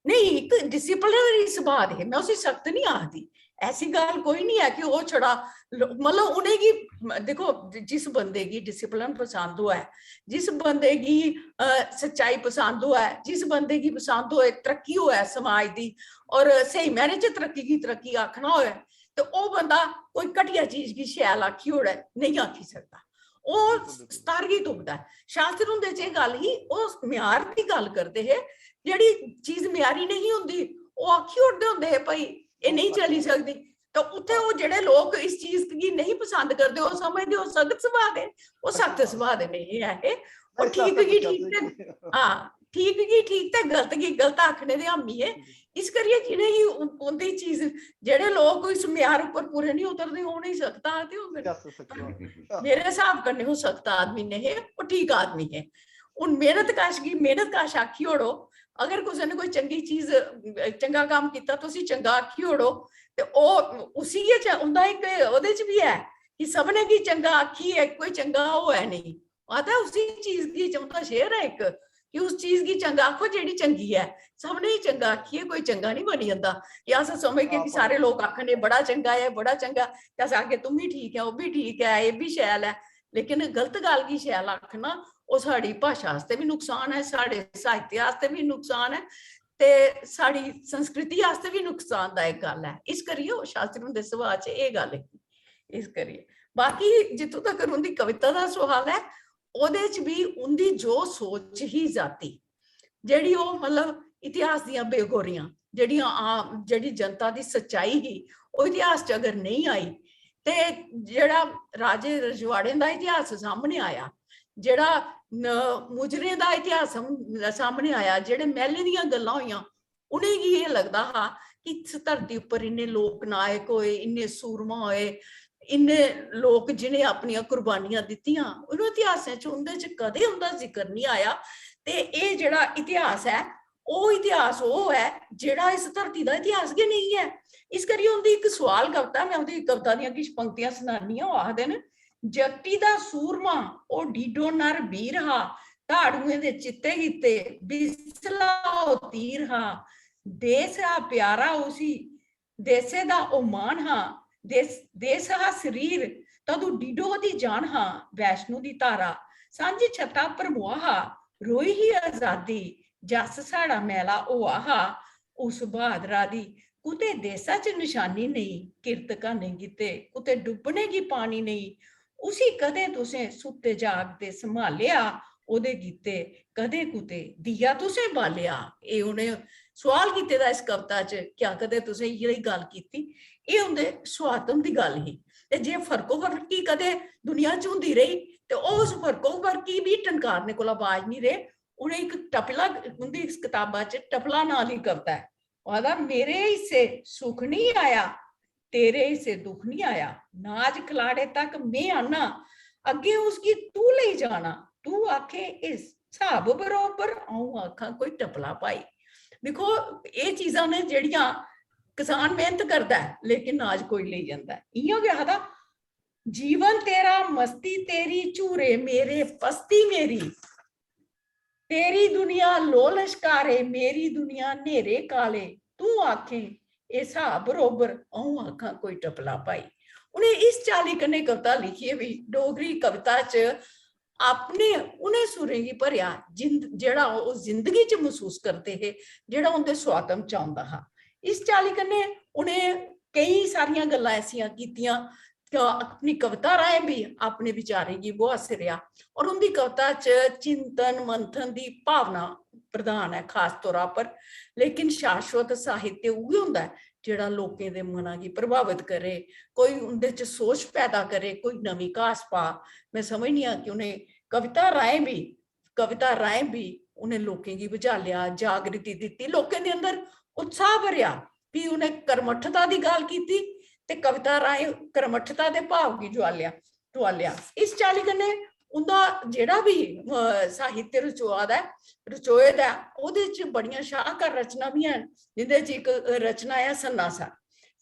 नेईं, इक डिसिप्लिनरी सुभाऽ दे हे, में उसी सख्त निं आखदी। ऐसी गल्ल कोई निं ऐ कि ओह् छड़ा ल-, मतलब उ'नेंगी म-, दिक्खो, जि-, जिस बंदे गी डिसिप्लिन पसंद होऐ, जिस बंदे गी, अ, सच्चाई पसंद होऐ, जिस बंदे गी पसंद होऐ तरक्की होऐ समाज दी, और स्हेई मैह्ने च तरक्की गी तरक्की आखना होऐ, ते ओह् बंदा कोई घटिया चीज गी शैल आखी ओड़ै, नेईं आखी सकदा। ओह् बिल्कुल, बिल्कुल। स्तर गी तुपदा ऐ। शास्त्री हुंदे च एह् गल्ल ही, ओह् म्यार दी गल्ल करदे हे, जेह्ड़ी चीज म्यारी नेईं होंदी, ओह् आखी ओड़दे होंदे हे, "भाई, एह् नेईं चली सकदी।" ते उत्थै ओह् जेह्ड़े लोक इस चीज गी नेईं पसंद करदे, ओह् समझदे ओह् सख्त सुभाऽ दे, ओह् सख्त सुभाऽ दे नेईं ऐ हे। ओह् नहीं, ठीक सख्त गी सुभाऽ ठीक ते, दे। हां, ठीक गी ठीक ते गलत गी गलत आखने दे हामी हे। इस करियै जि'नेंगी उ-, उं'दी चीज, जेह्ड़े लोक इस म्यार उप्पर पूरे निं उतरदे, ओह् नेईं सख्त आखदे होङन। क्या सख्त सुभाऽ। मेरे स्हाब कन्नै ओह् सख्त आदमी नेईं हे, ओह् ठीक आदमी हे। हून मेह्नत कश गी मेह्नत कश आखी ओड़ो, अगर कुसै ने कोई चंगी चीज, चंगा कम्म कीता, तुसी चंगा आखी ओड़ो, ते ओह्, उसी गै च-, उं'दा इक ओह्दे च बी ऐ कि सभनें गी चंगा आखियै कोई चंगा होऐ नेईं। आखदा उसी चीज गी च-, उं'दा शेर ऐ इक कि उस चीज गी चंगा आखो जेह्ड़ी चंगी ऐ। सभनें गी चंगा आखियै कोई चंगा निं बनी जंदा। कि अस समझगे कि हां, सारे भाई। लोक आखन, "एह् बड़ा चंगा ऐ, बड़ा चंगा," ते अस आखगे, "तुम बी ठीक ऐ, ओह् बी ठीक ऐ, एह् बी शैल ऐ।" लेकिन गलत गल्ल गी शैल आखना, ओह् साढ़ी भाशा आस्तै बी नुकसान ऐ, साढ़े साहित्य आस्तै बी नुकसान ऐ, ते साढ़ी संस्कृति आस्तै बी नुकसानदायक गल्ल ऐ। इस करियै ओह् शास्त्री हुंदे सुभाऽ च एह् गल्ल ही। इस करियै बाकी जित्थूं तगर उं'दी कविता दा सुआल ऐ, ओह्दे च बी उं'दी जो सोच ही जाति, जेह्ड़ी ओह् मतलब इतिहास दियां बेगोरियां, जेह्ड़ियां आम, जेह्ड़ी जनता दी सच्चाई ही, ओह् इतिहास च अगर नेईं आई, ते जेह्ड़ा राजे रजवाड़ें दा इतिहास सामने आया, जेह्ड़ा न-, मुजरें दा इतिहास साम-, सामने आया, जेह्ड़े मैह्लें दियां गल्लां होइयां, उ'नेंगी एह् लगदा हा कि इस धरती उप्पर इन्ने लोक नायक होए, इन्ने सूरमा होए, इन्ने लोक जि'नें अपनियां कुर्बानियां दित्तियां, उ'नें इतिहासें च उं'दे च कदें उं'दा जिक्र निं आया। ते एह् जेह्ड़ा इतिहास ऐ, ओह् इतिहास ओह् ऐ जेह्ड़ा इस धरती दा इतिहास गै नेईं ऐ। इस करियै उं'दी इक सुआल कविता, में उं'दी कविता दियां किश पंक्तियां सनानी आं। ओह् आखदे न, "जगती दा सूरमा ओह् डीडो नर बीर हा, धाड़ुएं दे चित्ते कीते बिसला ओह् तीर हा, देस हा प्यारा उसी, देसै दा ओह् मान हा, देस, देस हा शरीर, तदू डीडो दी जान हा, वैष्णो दी धारा, सांझी छत्ता पर मुआ हा, रोई ही अजादी, जस साढ़ा मैला होआ हा, उस ब्हादरा दी कुतै देसा च नशानी नेईं, किरत घाने गित्ते कुतै डुब्बने गी पानी नेईं, उसी कदें तुसें सुत्ते जागदे सम्हालेआ, ओह्दे गित्ते कदें कुतै दिया तुसें बालेआ।" एह् उ'नें सुआल कीते दा इस कविता च, "क्या कदें तुसें इ'यै जेही गल्ल कीती?" एह् उं'दे सुआतम दी गल्ल ही। ते जे फर्को फर्की कदें दुनिया च होंदी रेही, ते ओह् उस फर्को फर्की बी टनकारने कोला बाज निं रेह्। उ'नें इक टपला, उं'दी इस कताबा च टपला नांऽ दी कविता ऐ, ओह् आखदा, "मेरे हिस्से सुख निं आया, तेरे हिस्से दुख निं आया, नाज खलाड़े तक में आना, अग्गें उसगी तू लेई जाना, तू आखे इस स्हाब बरोबर, अ'ऊं आखां कोई टपला भाई।" दिक्खो, एह् चीजां न जेह्ड़ियां, किसान मेह्नत करदा ऐ, लेकिन नाज कोई लेई जंदा ऐ। इ'यां गै आखदा, "जीवन तेरा मस्ती तेरी, झूरे मेरे पस्ती मेरी, तेरी दुनिया लोह लश्कारे, मेरी दुनिया न्हेरे काले, तू आखें एह् स्हाब बरोबर, अ'ऊं आखां कोई टपला भाई।" उ'नें इस चाल्ली कन्नै कविता लिखियै बी डोगरी कविता च अपने उ'नें सुरें गी भरेआ, जिंद-, जेह्ड़ा ओह् जिंदगी च मसूस करदे हे, जेह्ड़ा उं'दे सुआतम च औंदा हा। इस चाल्ली कन्नै उ'नें केईं सारियां गल्लां ऐसियां कीतियां कि अपनी कविता राहें बी अपने विचारें गी बुहासेआ। और उं'दी कविता च चिंतन मंथन दी भावना प्रधान ऐ खास तौरा पर, लेकिन शाश्वत साहित्य उ'ऐ होंदा ऐ जेह्ड़ा लोकें दे मना गी प्रभावत करे, कोई उं'दे च सोच पैदा करे, कोई नमीं घास पा। में समझनी आं कि उ'नें कविता राहें बी, कविता राहें बी उ'नें लोकें गी बुझालेआ, जागृति दित्ती, लोकें दे अंदर उत्साह भरेआ। फ्ही उ'नें कर्मठता दी गल्ल कीती ते कविता राहें कर्मठता दे भाव गी जुआलेआ, तुआलेआ। इस चाल्ली कन्नै उं'दा जेह्ड़ा बी, अ, साहित्य रचोआ दा ऐ, रचोए दा ऐ, ओह्दे च बड़ियां शाहकार रचनां बी हैन, जिं'दे च इक रचना ऐ सन्नासर।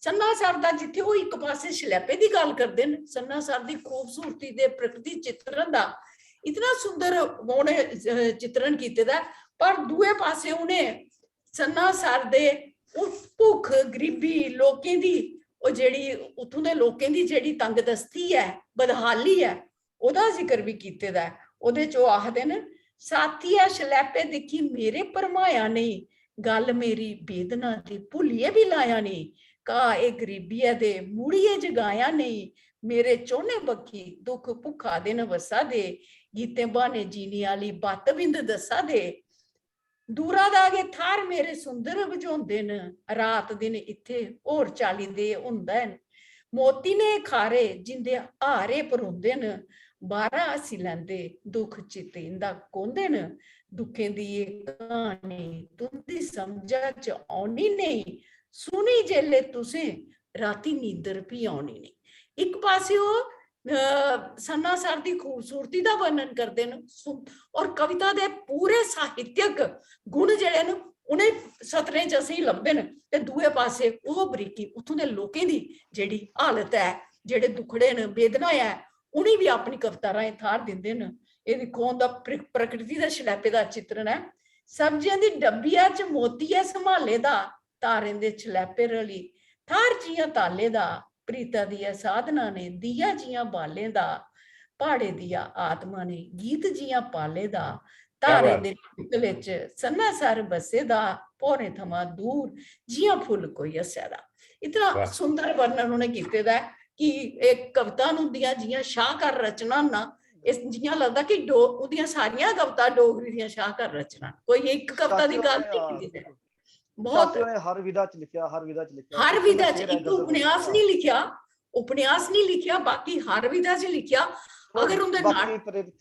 सन्नासर दा जित्थै ओह् इक पासै शलैपे दी गल्ल करदे न, सन्नासर दी खूबसूरती दे प्रकृति चित्रण दा इतना सुंदर उ'नें, अ, चित्रण कीते दा ऐ, पर दूए पासै उ'नें सन्नासर दे उस भुक्ख, गरीबी, लोकें दी, ओह् जेह्ड़ी उत्थूं दे लोकें दी जेह्ड़ी तंगदस्ती ऐ, बदहाली ऐ, ओह्दा जिक्र बी कीते दा ऐ। ओह्दे च ओह् आखदे न, "साथिया शलैपे दिक्खी मेरे भरमाया नेईं, गल्ल मेरी वेदना दी भुल्लियै बी लाया नेईं, घाऽ एह् गरीबी ऐ ते मुड़ियै जगाया नेईं, मेरे चौने बक्खी दुख भुक्खा दे न वस्सा दे, गीतें ब्हाने जीने आह्ली बत्त बिंद दस्सा दे।" दूरा दा गै थाह्र मेरे सुंदर बझोंदे न, रात दिन इत्थै होर चाल्ली दे होंदा ऐ। मोती ने खारे जिंदे हारे परोंदे न, बाह्रा हस्सी लैंदे, दुख चित्त इं'दा कोंदे न। दुखें दी एह् क्हानी तुं'दी समझा च औनी नेईं, सुनी जेल्लै तुसें रातीं नींदर भी औनी नेईं। इक पासेओ, अ, सन्नासर दी खूबसूरती दा वर्णन करदे न, सु-, और कविता दे पूरे साहित्यक गुण जेह्ड़े न, उ'नें सतरें च असेंगी लभदे न। ते दूए पासै ओह् बरीकी, उत्थूं दे लोकें दी जेह्ड़ी हालत ऐ, जेह्ड़े दुखड़े न, वेदना ऐ, उ'नेंगी बी अपनी कविता राहें थाह्र दिंदे न। एह् दिक्खो, उं'दा प्र-, प्रकृति दे शलैपे दा चित्रण ऐ। सब्जियें दी डब्बिया च मोती ऐ सम्हाले दा, तारें दे शलैपे रली थाह्र जि'यां ताले दा, प्रीता दिया साधना ने दिया जि'यां बालें दा, प्हाड़े दिया आत्मा ने गीत जि'यां पाले दा, क्या तारे बात। दे पिंगले च सन्नासर बस्से दा, भौरें थमां दूर जि'यां फुल्ल कोई हस्सै दा। इतना वाह। सुंदर वर्णन उ'नें कीते दा ऐ कि इक कविता न उं'दियां जि'यां शाहकार रचना न, इस जि'यां लगदा कि डो-, उं'दियां सारियां कविता डोगरी दियां शाहकार रचना न। कोई इक कविता दी शास्त्री गल्ल होरें, नहीं हां, कीती दी। बिल्कुल। बहुत। शास्त्री होरें हर विधा च लिखेआ, हर विधा च लिखेआ। हर इक विधा च, गजल इक दा उपन्यास नहीं लिखेआ, उपन्यास नहीं लिखेआ, बाकी हर विधा च लिखेआ। और अगर उं'दे बाकी नाट- प्रेरित,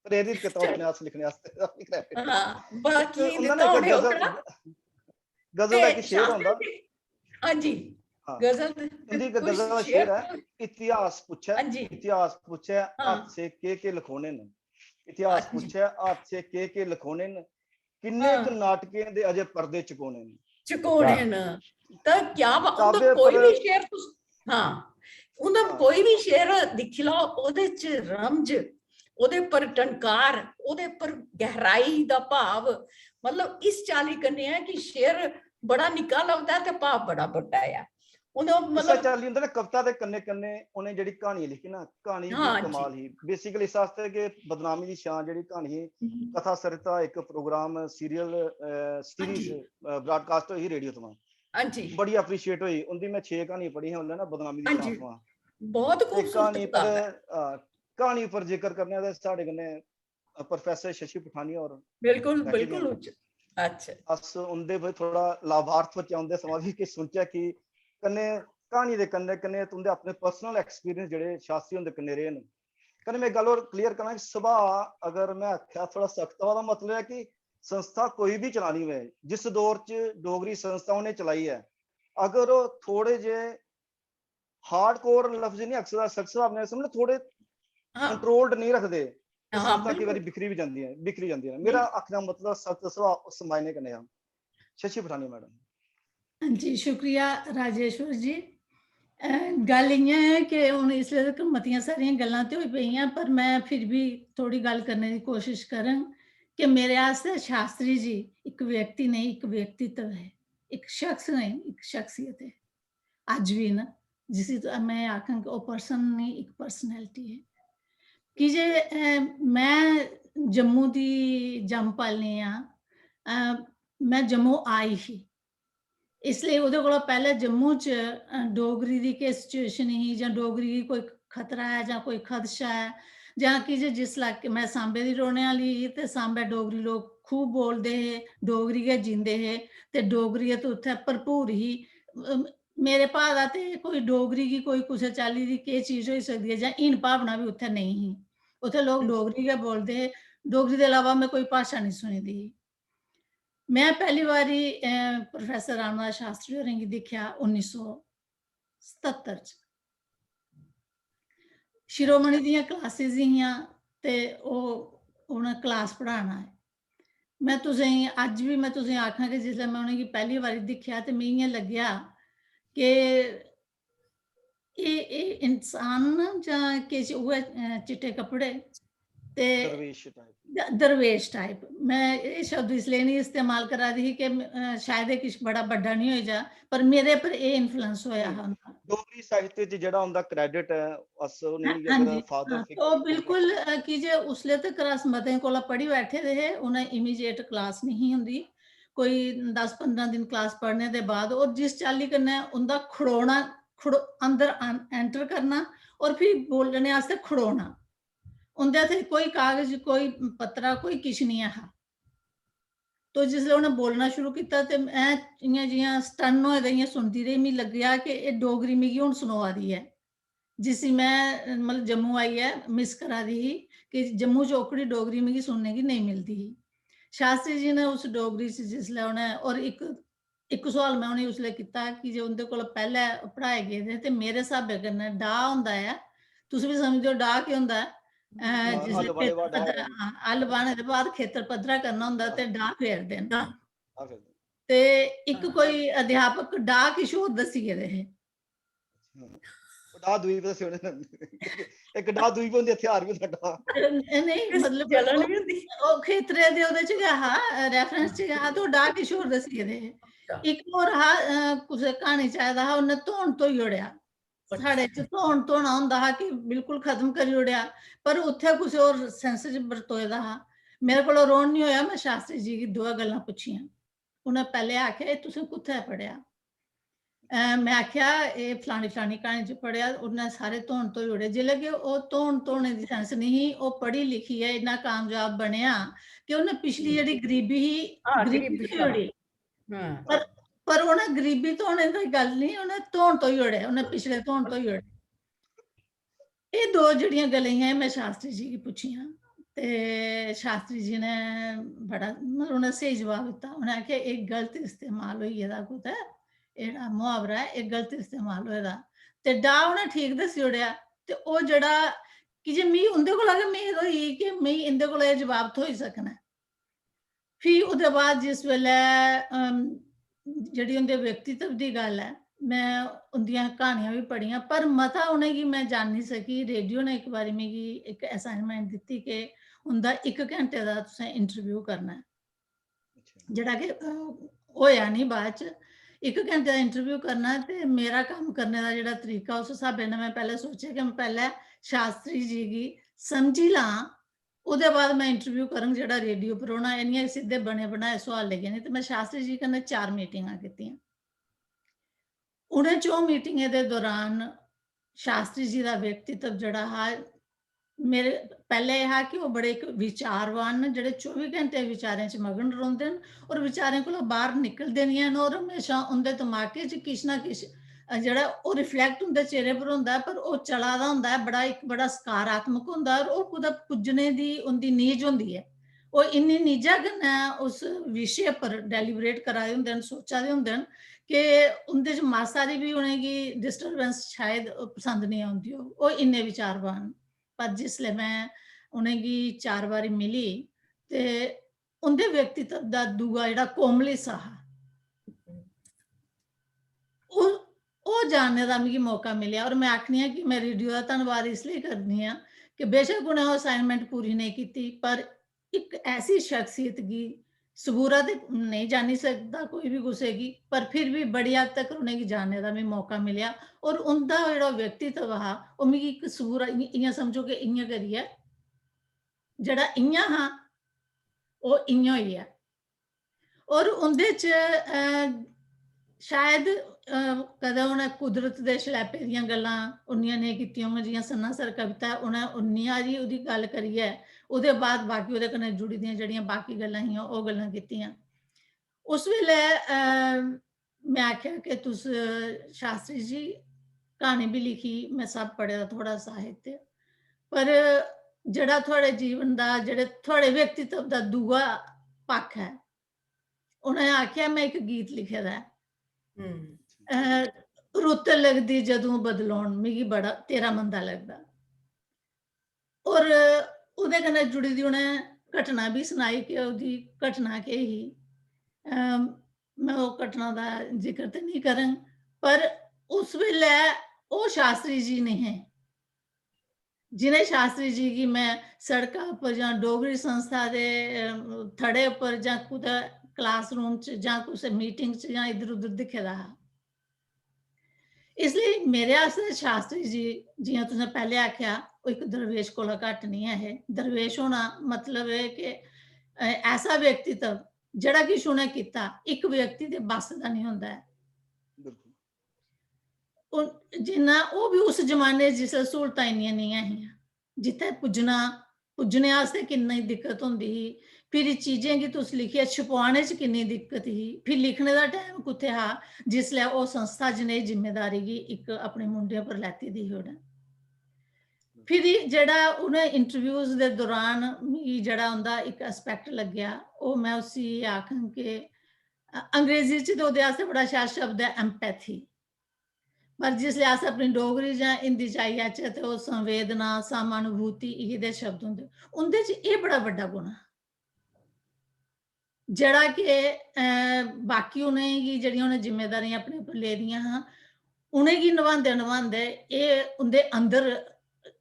प्रेरित कीता चल। उपन्यास लिखने आस्तै। हां, बाकी उं'दा ना दित्ता इक उ'नें गजल, ओकड़ा। गजल दा ते इक शेर होंदा। शास्त्री जी, हां जी, हां। गजल ते उं'दी इक कोई गजल दा शेर शेर ऐ, तो इतिहास पुच्छै, हां जी। इतिहास पुच्छै, हां। हादसे केह् केह् लखोने न। इतिहास अच्छा जी। पुच्छै, हादसे केह् केह् लखोने न। किन्ने हां। क नाटकें दे अजें पर्दे चकोने न। चकोने वाह। न। तां क्या बा-, उं'दा काव्य कोई पर बी शेर तुस, हां, उं'दा हां। कोई बी शेर दिक्खी लैओ, ओह्दे च रमज, ओह्दे पर टंकार, ओह्दे पर गैहराई दा भाव, मतलब, इस चाल्ली कन्नै ऐ कि शेर बड़ा निक्का लभदा ऐ ते भाव बड़ा बड्डा ऐ। उ'नें, इस्सै मतलब, चाल्ली उं'दे ने कविता दे कन्नै-कन्नै उ'नें जेह्ड़ी क्हानियां लिखी ना, क्हानी बी हां जी। कमाल ही। Basically इस आस्तै कि बदनामी दी छां जेह्ड़ी क्हानी ही, हम्म। कथा सरिता इक program, serial, अ, हां series, जी। अ, broadcast होई ही radio थमां। हां जी। बड़ी appreciate होई। उं'दी में छे क्हानियां पढ़ियां उसलै ना, बदनामी दी हां छां जी। थमां। बहुत ते खूबसूरत क्हानी पर, कताब ऐ। अ, क्हानी पर जिक्र करने आं ते साढ़े कन्नै प्रोफेसर शशि पठानिया होर बिल्कुल, बैठे दे बिल्कुल न। उच्च-, अच्छा। अस उं'दे पर थोह्ड़ा लाभार्थ होचै, उं'दे थमां बी किश सुनचै कि कन्नै क्हानी दे कन्नै कन्नै तुं'दे अपने personal experience जेह्ड़े शास्त्री हुंदे कन्नै रेह् न। कन्नै में गल्ल होर clear करां कि सुभाऽ अगर में आखेआ थोह्ड़ा सख्त, ओह्दा मतलब ऐ कि संस्था कोई बी चलानी होऐ, जिस दौर च डोगरी संस्था उ'नें चलाई ऐ, अगर ओह् थोह्ड़े जे hardcore लफ्ज नहीं आखी सकदा, सख्त सुभाऽ नहीं आखी सकदा, मतलब थोह्ड़े हां। Controlled नहीं रखदे, ते हां, संस्था केई बारी बिल्कुल। बिखरी भी जांदी ऐ, बिखरी जांदी ऐ। मेरा बिल्कुल। आखने दा मतलब सख्त सुभाऽ उस मायने कन्नै हा। शशि पठानिया मैडम। हां जी, शुक्रिया राजेश्वर जी। अ, गल्ल इ'यां ऐ कि हून इसलै तक मतियां सारियां गल्लां ते होई पेइयां, पर में फिर बी थोह्ड़ी गल्ल करने दी कोशश करङ कि मेरे आस्तै शास्त्री जी इक व्यक्ति नेईं, इक व्यक्तित्व ऐ, इक शख्स नेईं, इक शख्सियत ऐ। अज्ज बी न, जिसी त-, में आखङ कि ओह् person नेईं, इक personality ऐ। की जे, अ, में जम्मू दी जम्म पालनी आं, अ, में जम्मू आई ही, इसलेई ओह्दे कोला पैह्लें जम्मू च, अ, डोगरी दी केह् situation ही जां डोगरी गी कोई खतरा ऐ जां कोई खदशा ऐ, जां की जे जिस लाके, में सांबे दी रौह्ने आह्ली ही ते सांबे डोगरी लोक खूब बोलदे हे, डोगरी गै जींदे हे ते डोगरी गै ते उत्थै भरपूर ही। अम, मेरे भाऽ दा ते कोई डोगरी गी कोई कुसै चाल्ली दी केह् चीज होई सकदी ऐ जां हीन भावना बी उत्थै नेईं ही। उत्थै लोक हम्म। डोगरी गै बोलदे हे, डोगरी दे इलावा में कोई भाशा नेईं सुनी दी ही। में पैह्ली बारी, अ, प्रोफेसर रामनाथ शास्त्री होरें गी दिक्खेआ उन्नी सौ सतत्तर च। शिरोमणि दियां classes हियां, ते ओह् उ'नें क्लास पढ़ाना ऐ। में तुसें गी, अज्ज बी में तुसें गी आखां कि जिसलै में उ'नेंगी पैह्ली बारी दिक्खेआ ते मिगी इ'यां लग्गेआ कि एह्, एह् इंसान न जां किश उ'ऐ, अ, चिट्टे कपड़े ते दरवेश टाइप। द-, दरवेश टाइप। में एह् शब्द इसलेई निं इस्तेमाल करा दी ही कि, अ, शायद एह् किश बड़ा बड्डा निं होई जा, पर मेरे पर एह् इन्फ्लुएंस होएआ हा उं'दा। डोगरी साहित्य च जेह्ड़ा उं'दा क्रेडिट ऐ, अस उ'नेंगी हां अगर जी, फादर हां, फिगर ओह् समझने बिल्कुल, अ, की जे उसले तक्कर अस मतें कोला पढ़ी बैठे दे हे, उ'नें इमीडिएट क्लास निं ही होंदी, कोई दस पंदरां दिन क्लास पढ़ने दे बाद, और जिस चाल्ली कन्नै उं'दा खड़ोना, खड़ो-, अंदर आन-, एंटर करना और फ्ही बोलने आस्तै खड़ोना, उं'दे हत्थै कोई कागज, कोई पत्तरा, कोई किश निं ऐ हा। तो जिसलै उ'नें बोलना शुरू कीता ते में इ'यां जि'यां स्टन होए दा इ'यां सुनदी रेही, मिगी लग्गेआ कि एह् डोगरी मिगी हून सनोआ दी ऐ, जिसी में, मतलब, जम्मू आइयै मिस करा दी ही कि जम्मू च ओकड़ी डोगरी मिगी सुनने गी नेईं मिलदी ही। शास्त्री जी ने उस डोगरी च जिसलै उ'नें, और इक, इक सोआल में उ'नेंगी उसलै कीता कि जे उं'दे कोला पैह्लें पढ़ाए गेदे हे ते मेरे स्हाबै कन्नै डाह् होंदा ऐ, तुस बी समझदे ओ डाह् केह् होंदा ऐ? अ, हां, जिसलै हल बाह्ने खेतर बाद डाह् पद्धरा, होंदा। हां, हल बाह्ने दे बाद खेतर पद्धरा करना होंदा ते हां। डाह् फेरदे न। डाह् फेरदे। ते इक हां। कोई अध्यापक डाह् किश होर दस्सी गेदे हे। हां। ओह् डाह् दूई पर दस्सी ओड़े न। इक डाह् दूई पर होंदी, हथ्यार बी होंदा डाह्। अ, नेईं, इस मतलब, जलन ओह्, बी होंदी। ओह् खेतरे दे ओह्दे च गै हा, रेफरेंस च गै हा, ते ओह् डाह् किश होर दस्सी गेदे हे। अच्छा। इक होर हा, अ, कुसै क्हानी च आए दा हा, उन्नै धोन धोई ओड़ेआ। अच्छा। साढ़े च धोन धोना होंदा हा कि बिल्कुल खत्म करी ओड़ेआ, पर उत्थै कुसै होर सेंस च बरतोए दा हा। मेरे कोला रौह्न निं होएआ, में शास्त्री जी गी दोऐ गल्लां पुच्छियां। उ'नें पैह्लें आखेआ, "एह् तुसें कुत्थै पढ़ेआ?" अ, में आखेआ, "एह् फलानी फलानी क्हानी च पढ़ेआ।" उ'न्नै सारे धोन धोई ओड़े। जिसलै कि ओह् धोन धोने दी सेंस निं ही, ओह् पढ़ी लिखियै इन्ना कामयाब बनेआ कि उ'न्नै पिछली हम्म। जेह्ड़ी गरीबी ही, हां, गरीबी गरीबी धोई ओड़ी। हां। पर, पर उ'नें गरीबी धोने दी गल्ल निं, उ'नें धोन धोई ओड़े, उ'नें पिछले धोन धोई ओड़े। एह् दो जेह्ड़ियां गल्लां हियां, एह् में शास्त्री जी गी पुच्छियां ते शास्त्री जी ने बड़ा, मतलब, उ'नें स्हेई जवाब दित्ता। उ'नें आखेआ, "एह् गलत इस्तेमाल होई गेदा कुतै, एह् जेह्ड़ा मुहावरा ऐ, एह् गलत इस्तेमाल होए दा।" ते डाह् उ'नें ठीक दस्सी ओड़ेआ। ते ओह् जेह्ड़ा, की जे मिगी उं'दे कोला गै मेद होई कि मिगी इं'दे कोला एह् जवाब थ्होई सकना ऐ। फ्ही ओह्दे बाद जिस बेल्लै, अम, जेह्ड़ी उं'दे व्यक्तित्व दी गल्ल ऐ, में उं'दियां क्हानियां बी पढ़ियां, पर मता उ'नेंगी में जानी सकी। रेडियो ने इक बारी मिगी इक असाइनमेंट दित्ती कि उं'दा इक घैंटे दा तुसें इंटरव्यू करना ऐ। अच्छा। जेह्ड़ा कि, अ, होएआ निं बाद च। इक घैंटे दा इंटरव्यू करना ते मेरा कम्म करने दा जेह्ड़ा तरीका, उस स्हाबै नै में पैह्लें सोचेआ कि में पैह्लें शास्त्री जी गी समझी लां, ओह्दे बाद में इंटरव्यू करङ जेह्ड़ा रेडियो पर होना। इन्नियां सिद्धे बने बनाए सोआल लेइयै निं। ते में शास्त्री जी कन्नै चार मीटिंगां कीतियां। उ'नें चौं मीटिंगें दे दौरान शास्त्री जी दा व्यक्तित्व जेह्ड़ा हा, मेरे पैह्लें एह् हा कि ओह् बड़े इक विचारवान न, जेह्ड़े चौबी घैंटे विचारें च मगन रौंह्दे न और विचारें कोला बाह्र निकलदे निं हैन और म्हेशां उं'दे दमाकै च किश ना किश, अ, जेह्ड़ा ओह् रिफ्लेक्ट उं'दे चेह्रे पर होंदा ऐ, पर ओह् चला दा होंदा ऐ, बड़ा इक बड़ा सकारात्मक होंदा ऐ और ओह् कुतै पुज्जने दी उं'दी नीज होंदी ऐ। ओह् इन्नी निजा कन्नै उस विशे पर डेलिबरेट करा दे होंदे न, सोचा दे होंदे न कि उं'दे च मासा हारी बी उ'नेंगी डिस्टरबेंस शायद पसंद नेईं औंदी होग। ओह् इन्ने विचारवान न। पर जिसलै में उ'नेंगी चार बारी मिली ते उं'दे व्यक्तित्व दा दूआ जेह्ड़ा कोमल हिस्सा हा, ओह्, ओह् जानने दा मिगी मौका मिलेआ। और में आखनी आं कि में रेडियो दा धन्नवाद इसलेई करनी आं कि बेशक उ'नें ओह् असाइनमेंट पूरी नेईं कीती, पर इक ऐसी शख्सियत गी सबूरा ते नेईं जानी सकदा कोई बी कुसै गी, पर फिर बी बड़ी हद तक उ'नेंगी जानने दा मिगी मौका मिलेआ। और उं'दा जेह्ड़ा व्यक्तित्व हा, ओह् मिगी इक सबूरा इ'यां, इ'यां समझो कि इ'यां करियै जेह्ड़ा इ'यां हा, ओह् इ'यां होई गेआ। और उं'दे च, अ, शायद, अ, कदें उ'नें कुदरत दे शलैपे दियां गल्लां उन्नियां नेईं कीतियां होङन, जि'यां सन्नासर कविता, उ'नें उन्नी हारी ओह्दी गल्ल करियै, ओह्दे बाद बाकी ओह्दे कन्नै जुड़ी दियां जेह्ड़ियां बाकी गल्लां हियां, ओह् गल्लां कीतियां। उस बेल्लै, अ, में आखेआ कि तुस, शास्त्री जी, क्हानी बी लिखी, में सब पढ़े दा थुआढ़ा साहित्य, पर जेह्ड़ा थुआढ़े जीवन दा, जेह्ड़े थुआढ़े व्यक्तित्व दा दूआ पक्ख ऐ, उ'नें आखेआ, "में इक गीत लिखे दा ऐ, हम्म। अ, रुत्त लगदी जदूं बदलोन, मिगी बड़ा तेरा मंदा लगदा।" और ओह्दे कन्नै जुड़ी दी उ'नें घटना बी सनाई कि ओह्दी घटना केह् ही। अम, में ओह् घटना दा जिक्र ते नेईं करङ, पर उस बेल्लै ओह् शास्त्री जी नेईं हे, जि'नें शास्त्री जी गी में सड़का उप्पर जां डोगरी संस्था दे, अम, थड़े उप्पर जां कुतै classroom च जां कुसै meeting च जां इद्धर उद्धर दिक्खे दा हा। इसलेई मेरे आस्तै शास्त्री जी, जि'यां तुसें पैह्लें आखेआ, ओह् इक दरवेश कोला घट्ट निं ऐ हे। दरवेश होना मतलब एह् कि, अ, ऐसा व्यक्तित्व जेह्ड़ा किश उ'नें कीता, इक व्यक्ति दे बस दा निं होंदा ऐ। बिल्कुल। हून जिन्ना ओह् बी उस जमाने च जिसलै स्हूलतां इन्नियां नेईं हियां, जित्थै पुज्जना, पुज्जने आस्तै किन्नी दिक्कत होंदी ही, फिर चीजें गी तुस लिखियै छपुआने च किन्नी दिक्कत ही, फिर लिखने दा time कुत्थै हा जिसलै ओह् संस्था जनेही जिम्मेदारी गी इक अपने मुंढे पर लैती दी ही उ'नें। फिर जेह्ड़ा उ'नें interviews दे दौरान मिगी जेह्ड़ा उं'दा इक aspect लग्गेआ, ओह् में उसी एह् आखङ कि, अ, अंग्रेजी च ते ओह्दे आस्तै बड़ा शैल शब्द ऐ empathy। पर जिसलै अस अपनी डोगरी जां हिंदी च आई जाचै ते ओह् संवेदना, समानुभूति, इ'यै दे शब्द होंदे। उं'दे च एह् बड़ा बड्डा गुण हा, जेह्ड़ा कि, अ, बाकी उ'नेंगी जेह्ड़ियां उ'नें जिम्मेदारियां अपने उप्पर लेदियां हां, उ'नेंगी नभांदे नभांदे एह् उं'दे अंदर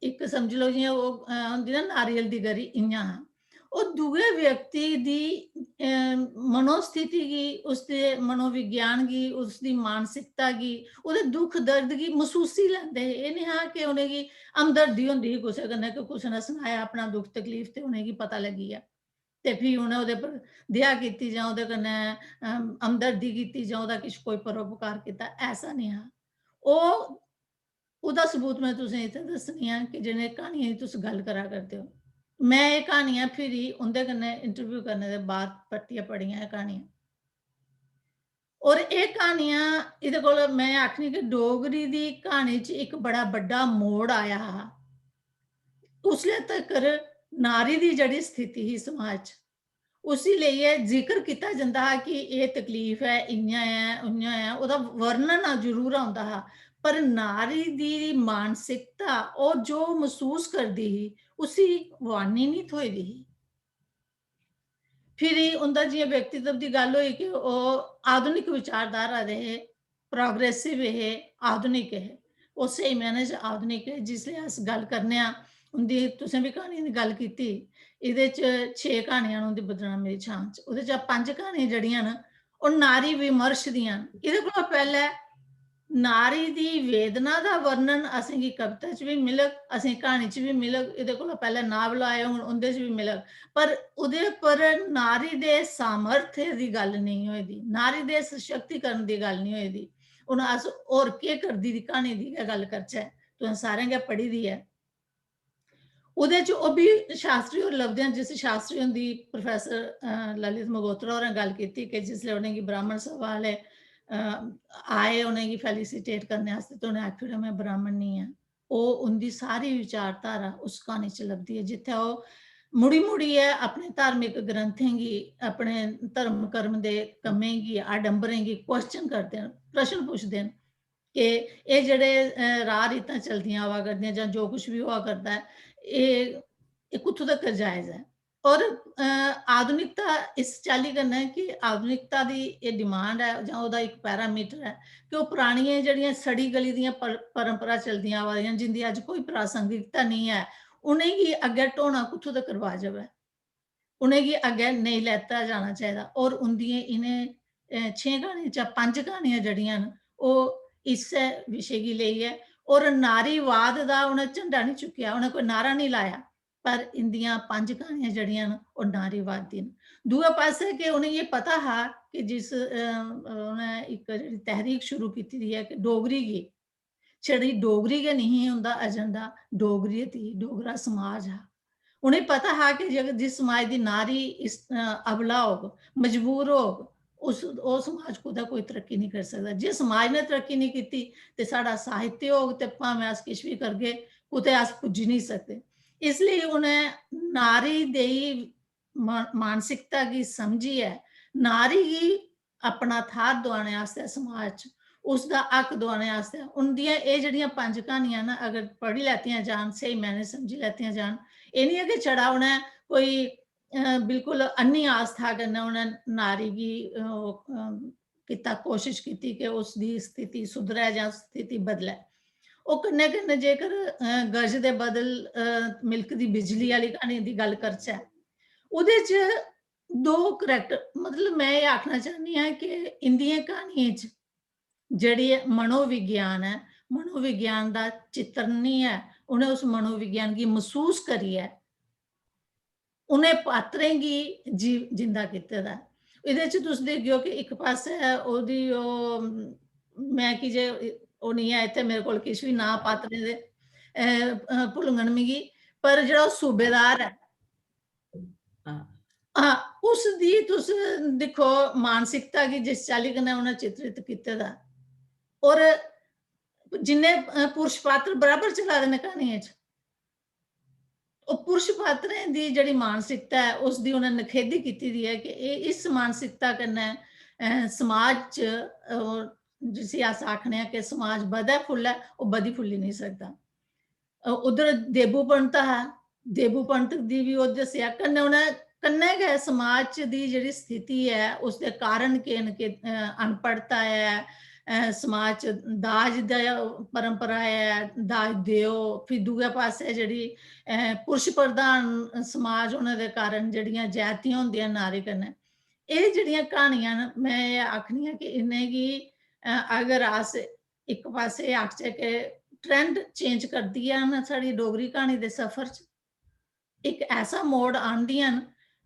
इक समझी लैओ जि'यां ओह्, अ, होंदी ना नारियल दी गरी, इ'यां हा। ओह् दूए व्यक्ति दी, अ, मनोस्थिति गी, उसदे मनोविज्ञान गी, उसदी मानसिकता गी, ओह्दे दुख दर्द गी मसूसी लैंदे हे। एह् नेईं हा कि उ'नेंगी हमदर्दी होंदी ही कुसै कन्नै, कि कुसै ने सनाया अपना दुख तकलीफ ते उ'नेंगी पता लग्गी गेआ ते फ्ही उ'नें ओह्दे पर दया कीती जां ओह्दे कन्नै, अम, हमदर्दी कीती जां ओह्दा किश कोई परोपकार कीता, ऐसा नेईं हा। ओह्, ओह्दा सबूत में तुसें इत्थै दस्सनी आं कि जि'नें क्हानियें दी तुस गल्ल करा करदे ओ। में एह् क्हानियां फिरी उं'दे कन्नै interview करने दे बाद परतियै पढ़ियां एह् क्हानियां। और एह् क्हानियां, एह्दे कोल में आखनी कि डोगरी दी क्हानी च इक बड़ा बड्डा मोड़ आया हा। उसले तकर नारी दी जेह्ड़ी स्थिति ही समाज च, उसी लेइयै जिक्र कीता जंदा हा कि एह् तकलीफ ऐ, इ'यां ऐ, उ'यां ऐ, ओह्दा वर्णन जरूर औंदा हा, पर नारी दी मानसिकता, ओह् जो मसूस करदी ही, उसी वाणी निं थ्होई दी ही। फिरी उं'दा जि'यां व्यक्तित्व दी गल्ल होई कि ओह् आधुनिक विचारधारा दे हे, progressive हे, आधुनिक हे। ओह् स्हेई मैह्ने च आधुनिक हे। जिसलै अस गल्ल करने आं, उं'दी, तुसें बी क्हानियें दी गल्ल कीती, एह्दे च छे क्हानियां न उं'दी बदनामी दी छां च। ओह्दे चा पंज क्हानियां जेह्ड़ियां न, ओह् नारी विमर्श दियां न। एह्दे कोला पैह्लें नारी दी वेदना दा वर्णन असेंगी कविता च बी मिलग, असेंगी क्हानी च बी मिलग। एह्दे कोला पैह्लें नावल आए होङन, उं'दे च बी मिलग, पर ओह्दे पर नारी दे सामर्थ्य दी गल्ल नेईं होई दी, नारी दे सशक्तिकरण दी गल्ल नेईं होई दी। हून अस होर केह् करदी दी क्हानी दी गै गल्ल करचै, तुसें सारें गै पढ़ी दी ऐ। ओह्दे च ओह् बी शास्त्री होर लभदे न, जिस शास्त्री हुंदी प्रोफेसर, अ, ललित मगोत्रा होरें गल्ल कीती कि जिसलै उ'नेंगी ब्राह्मण सभा आह्ले, अ, आए उ'नेंगी felicitate करने आस्तै, ते उ'नें आखी ओड़ेआ, "में ब्राह्मण निं ऐ।" ओह् उं'दी सारी विचारधारा उस क्हानी च लभदी ऐ, जित्थै ओह् मुड़ी-मुड़ियै अपने धार्मिक ग्रंथें गी, अपने धर्म कर्म दे कम्में गी, आडंबरें गी question करदे न, प्रश्न पुछदे न कि एह् जेह्ड़े, अ, राह् रीतां चलदियां आवा करदियां जां जो कुछ बी होआ करदा ऐ, एह्, एह् कुत्थूं तक्कर जायज ऐ? और, अ, आधुनिकता इस चाल्ली कन्नै कि आधुनिकता दी एह् demand ऐ जां ओह्दा इक parameter ऐ कि ओह् परानियां जेह्ड़ियां सड़ी गली दियां पर-, परंपरा चलदियां आवा दियां, जिंदी अज्ज कोई प्रासंगिकता नेईं ऐ, उ'नेंगी अग्गें ढोना कुत्थूं तक्कर वाजब ऐ? उ'नेंगी अग्गें नेईं लैता जाना चाहिदा। और उं'दियें इ'नें, अ, छें क्हानियें चा पंज क्हानियां जेह्ड़ियां न, ओह् इस्सै विशे गी लेइयै, और नारीवाद दा उ'नें झंडा निं चुक्केआ, उ'नें कोई नारा निं लाया, पर इं'दियां पंज क्हानियां जेह्ड़ियां न, ओह् नारीवादी न। दूए पासै कि उ'नेंगी एह् पता हा कि जिस, अ, उ'नें इक जेह्ड़ी तैह्रीक शुरू कीती दी ऐ कि डोगरी गी, छड़ी डोगरी गै निं ही उं'दा agenda, डोगरी ही, डोगरा समाज हा। उ'नेंगी पता हा कि जेकर जिस समाज दी नारी इस, अ, अबला होग, मजबूर होग, उस, ओह् समाज कुतै कोई तरक्की निं करी सकदा। जिस समाज ने तरक्की निं कीती, ते साढ़ा साहित्य होग, ते भामें अस किश बी करगे, कुतै अस पुज्जी निं सकदे। इसलेई उ'नें नारी दी मा-, मानसिकता गी समझियै नारी गी अपना थाह्र दोआने आस्तै समाज च, उसदा हक दोआने आस्तै उं'दियां एह् जेह्ड़ियां पंज क्हानियां न, अगर पढ़ी लैतियां जान, स्हेई मैह्ने समझी लैतियां जान, एह् निं ऐ कि छड़ा उ'नें कोई, अ, बिल्कुल अन्नी आस्था कन्नै उ'नें नारी गी, अ, ओह्, अ, कीता, कोशिश कीती कि उसदी स्थिति सुधरै जां स्थिति बदलै। ओह् कन्नै-कन्नै जेकर, अ, गज दे बदल, अ, मिल्कदी बिजली आह्ली क्हानी दी गल्ल करचै, ओह्दे च दो character, मतलब, में एह् आखना चाह्न्नी आं कि इंदियें क्हानियें च जेह्ड़ी एह् मनोविज्ञान ऐ, मनोविज्ञान दा चित्रण निं ऐ, उ'नें उस मनोविज्ञान गी मसूस करियै उ'नें पात्रें गी जी-, जिंदा कीते दा ऐ। एह्दे च तुस दिखगेओ कि इक पासै ओह्दी ओह्, में की जे ओह् निं ऐ इत्थै मेरे कोल किश बी नांऽ पात्रें दे, अ, अ, भुलङन मिगी, पर जेह्ड़ा ओह् सूबेदार ऐ, हां। हां, उसदी तुस दिक्खो मानसिकता गी जिस चाल्ली कन्नै उ'नें चित्रित कीते दा, और जिन्ने, अ, पुरश पात्र बराबर चला दे न क्हानियें च, ओह् पुरश पात्रें दी जेह्ड़ी मानसिकता ऐ, उसदी उ'नें नखेधी कीती दी ऐ कि एह् इस मानसिकता कन्नै, अ, समाज च, अ, जिसी अस आखने आं कि समाज बधै फुल्लै, ओह् बधी फुल्ली निं सकदा। अ, उद्धर देबू पंत हा, देबू पंत दी बी ओह् दस्सेआ, कन्नै उ'नें, कन्नै गै समाज च दी जेह्ड़ी स्थिति ऐ, उसदे कारण केह् न, के, अ, अनपढ़ता ऐ, अ, समाज च दाज दा परंपरा ऐ, दाज देओ, फ्ही दूए पासै जेह्ड़ी, अ, पुरश प्रधान समाज होने दे कारण जेह्ड़ियां ज्यादतियां होंदियां नारी कन्नै, एह् जेह्ड़ियां क्हानियां न, में एह् आखनी आं कि इ'नेंगी, अ, अगर अस इक पासै एह् आखचै कि trend change करदियां न साढ़ी डोगरी क्हानी दे सफर च, इक ऐसा मोड़ आह्नदियां न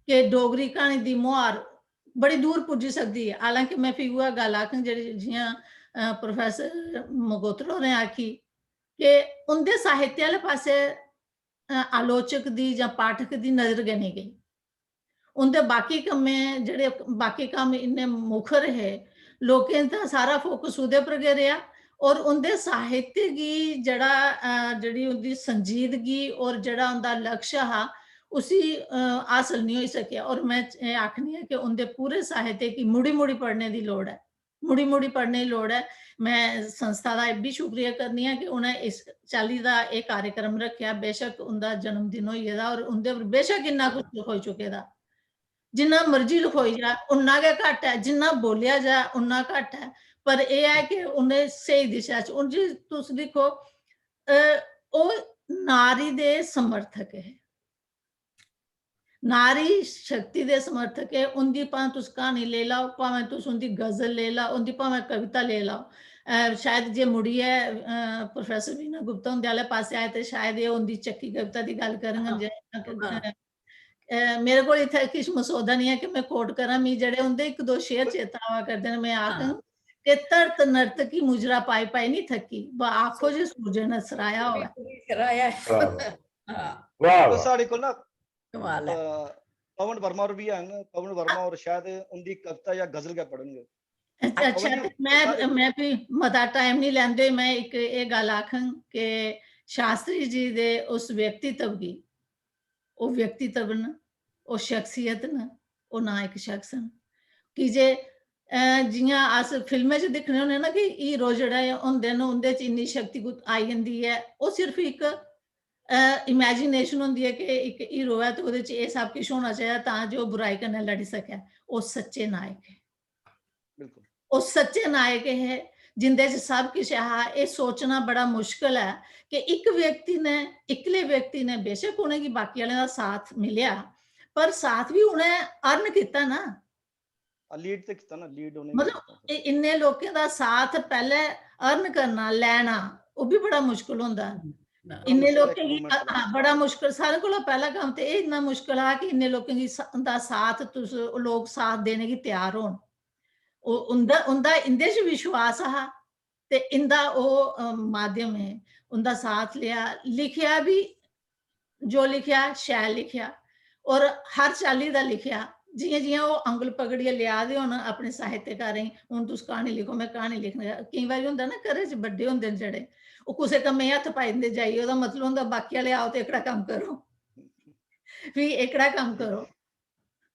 कि डोगरी क्हानी दी मुहार बड़ी दूर पुज्जी सकदी ऐ। हालांकि में फ्ही उ'ऐ गल्ल आखङ जेह्ड़ी जि'यां, अ, प्रोफेसर मगोत्रा होरें आखी कि उं'दे साहित्य आह्ले पासै, अ, आलोचक दी जां पाठक दी नजर गै नेईं गेई। उं'दे बाकी कम्में, जेह्ड़े बाकी कम्म इन्ने मुखर हे, लोकें दा सारा focus ओह्दे पर गै रेहा। और उं'दे साहित्य गी जेह्ड़ा, अ, जेह्ड़ी उं'दी संजीदगी और जेह्ड़ा उं'दा लक्ष्य हा, उसी, अ, हासल निं होई सकेआ। और में एह् आखनी आं कि उं'दे पूरे साहित्य गी मुड़ी-मुड़ी पढ़ने दी लोड़ ऐ, मुड़ी-मुड़ी पढ़ने दी लोड़ ऐ। में संस्था दा एह् बी शुक्रिया करनी आं कि उ'नें इस चाल्ली दा एह् कार्यक्रम रक्खेआ। बेशक उं'दा जन्म दिन होई गेदा और उं'दे पर बेशक इन्ना कुछ लखोई चुके दा, जिन्ना मर्जी लखोई जा, उन्ना गै घट्ट ऐ, जिन्ना बोलेआ जा, उन्ना घट्ट ऐ। पर एह् ऐ कि उ'नें स्हेई दिशा च, हून जे तुस दिक्खो, अ, ओह् नारी दे समर्थक हे, नारी शक्ति दे समर्थक हे। उं'दी भाएं तुस क्हानी लेई लैओ, भामें तुस उं'दी गजल लेई लैओ, उं'दी भामें कविता लेई लैओ। अ, शायद जे मुड़ियै, अ, प्रोफेसर वीणा गुप्ता हुंदे आह्ले पासै आए ते शायद एह् उं'दी चक्की कविता दी गल्ल करङन, हां। जे, अ, हां। अ, मेरे कोल इत्थै किश मसौदा निं ऐ कि में quote करां, मिगी जेह्ड़े उं'दे इक दो शेर चेता आवा करदे न, में आखङ हां। कि "धरत नर्तकी मुजरा पाई पाई निं थक्की, बा आखो जे सूरज ने सराया होऐ।" सराया ऐ। वाह, वाह। हां। वाह, तो वाह। साढ़े कोल ना, कमाल ऐ। अ, पवन वर्मा होर बी हैन, पवन वर्मा होर शायद उं'दी कविता जां गजल गै पढ़न गे। अच्छा, अच्छा, पवन जी, ते में, साढ़े में भी मता time निं लैंदे, में इक एह् गल्ल आखङ कि शास्त्री जी दे उस व्यक्तित्व गी, ओह् व्यक्तित्व न, ओह् शख्सियत न, ओह् ना इक शख्स न। की जे, अ, जि'यां अस फिल्में च दिक्खने होन्ने ना कि hero जेह्ड़ा ऐ होंदे न, उं'दे च इन्नी शक्ति कुत-, आई जंदी ऐ, ओह् सिर्फ इक, अ, imagination होंदी ऐ कि इक hero ऐ ते ओह्दे च एह् सब किश होना चाहिदा तां जे ओह् बुराई कन्नै लड़ी सकै। ओह् सच्चे नायक हे। बिल्कुल। ओह् सच्चे नायक हे, जिंदे च सब किश हा। एह् सोचना बड़ा मुश्कल ऐ कि इक व्यक्ति ने, इक्कले व्यक्ति ने, बेशक उ'नेंगी बाकी आह्लें दा साथ मिलेआ, पर साथ बी उ'नें earn कीता ना। हां, lead ते कीता ना, lead उ'नें मतलब, कीता। इ-, इन्ने लोकें दा साथ पैह्ले earn करना, लैना, ओह् बी बड़ा मुश्कल होंदा। हम्म, बड़ा इन्ने मुश्कल ऐ लोकें गी, इक movement हां, चलाना। बड़ा मुश्कल। सारें कोला पैह्ला कम्म ते एह् इन्ना मुश्कल हा कि इन्ने लोकें गी सा-, दा साथ तुस, लोक साथ देने गी त्यार होन। ओह् उं'दा, उं'दा इं'दे च विश्वास हा ते इं'दा ओह्, अ, माध्यम ऐ, उं'दा साथ लेआ, लिखेआ बी, जो लिखेआ शैल लिखेआ और हर चाल्ली दा लिखेआ। जि'यां-जि'यां ओह् अंगल पकड़ियै लेआ दे होन अपने साहित्यकारें गी, "हून तुस क्हानी लिखो, में क्हानी लिखने।" केईं बारी होंदा ना, घरै च बड्डे होंदे न जेह्ड़े, ओह् कुसै कम्मै च हत्थ पाई दिंदे जाइयै, ओह्दा मतलब होंदा, "बाकी आह्ले आओ ते एह्कड़ा कम्म करो।" फ्ही एह्कड़ा कम्म करो।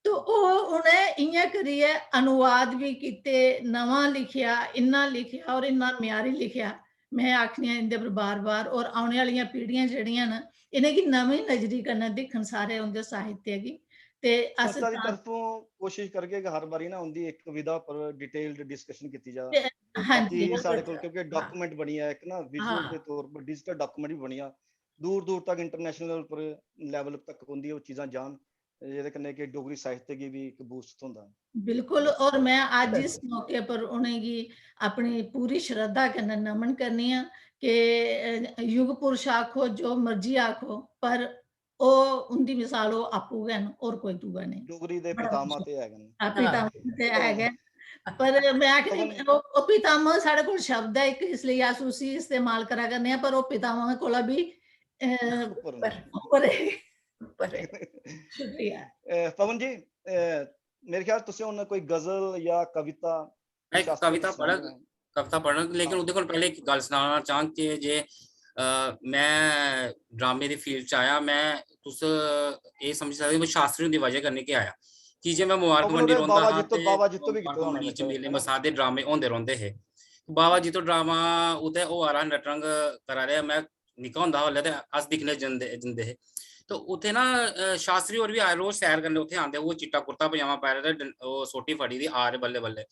तो ओह् उ'नें इ'यां करियै अनुवाद बी कीते, नमां लिखेआ, इन्ना लिखेआ और इन्ना म्यारी लिखेआ। में आखनी आं इंदे पर बार-बार, और औने आह्लियां पीढ़ियां जेह्ड़ियां न, इ'नेंगी नमीं नजरी कन्नै दिक्खन सारे उंदे साहित्य गी। ते अस संस्था दी तां तरफों कोशिश करगे कि हर बारी ना उंदी इक विधा पर detailed discussion कीती जा, ते, हां जी, ताकि साढ़े कोल, क्योंकि document बनी जा इक ना, visual हां। दे तौर पर digital document भी बनी जा, दूर दूर तक international पर, level तक उंदी ओह् चीजां जान, जेह्दे कन्नै कि डोगरी साहित्य गी बी इक boost थ्होंदा। बिल्कुल, और में अज्ज इस मौके पर उ'नेंगी अपनी पूरी श्रद्धा कन्नै नमन करनी आं कि, अ, युग पुरुष आखो, जो मर्जी आखो, पर ओह्, उंदी मिसाल ओह् आपूं गै न, होर कोई दूआ नेईं। डोगरी दे बड़ा पितामह खुश। ते है गै न। हां, पितामह ते है गै। पर में आखनी, पवन ओह्, ओह् पितामह साढ़े कोल शब्द ऐ इक, इसलेई अस उसी इस्तेमाल करा करने आं, पर ओह् पितामह कोला बी, अ, उप्पर न। उप्पर ऐ। उप्पर ऐ। शुक्रिया। अ, पवन जी, अ, मेरे ख्याल तुसें हुन कोई गजल जां कविता मैं इक शास्त्रीय कविता पढ़ग, पसंद ऐ। कविता पढ़ग, लेकिन हां। ओह्दे कोल पैह्ले इक गल्ल सनाना चाह्ङ कि जे, अ, मैं ड्रामे दी field च आया, मैं, तुस एह् समझी सकदे ओ, मैं शास्त्री हुंदी वजह कन्नै गै आया। की जे मैं मुबारक मंडी रौंह्दा बाबा हा जित्तो, ते बाबा जित्तो बी कीते दा होना मेरे ख्याल, मेले है ना? मसादे ड्रामे होंदे रौंह्दे हे। बाबा जित्तो ड्रामा उत्थै होआ दा हा, नटरंग करा दे हे, मैं निक्का होंदा हा उसलै ते अस दिक्खने जंदे, जंदे हे। ते उत्थै ना, अ, शास्त्री होर बी आए, रोज सैर करने उत्थै आंदे, ओह् चिट्टा कुर्ता पजामा पाए दा ते डं-, ओह् सोटी फड़ी दी, आ दे बल्लें बल्लें।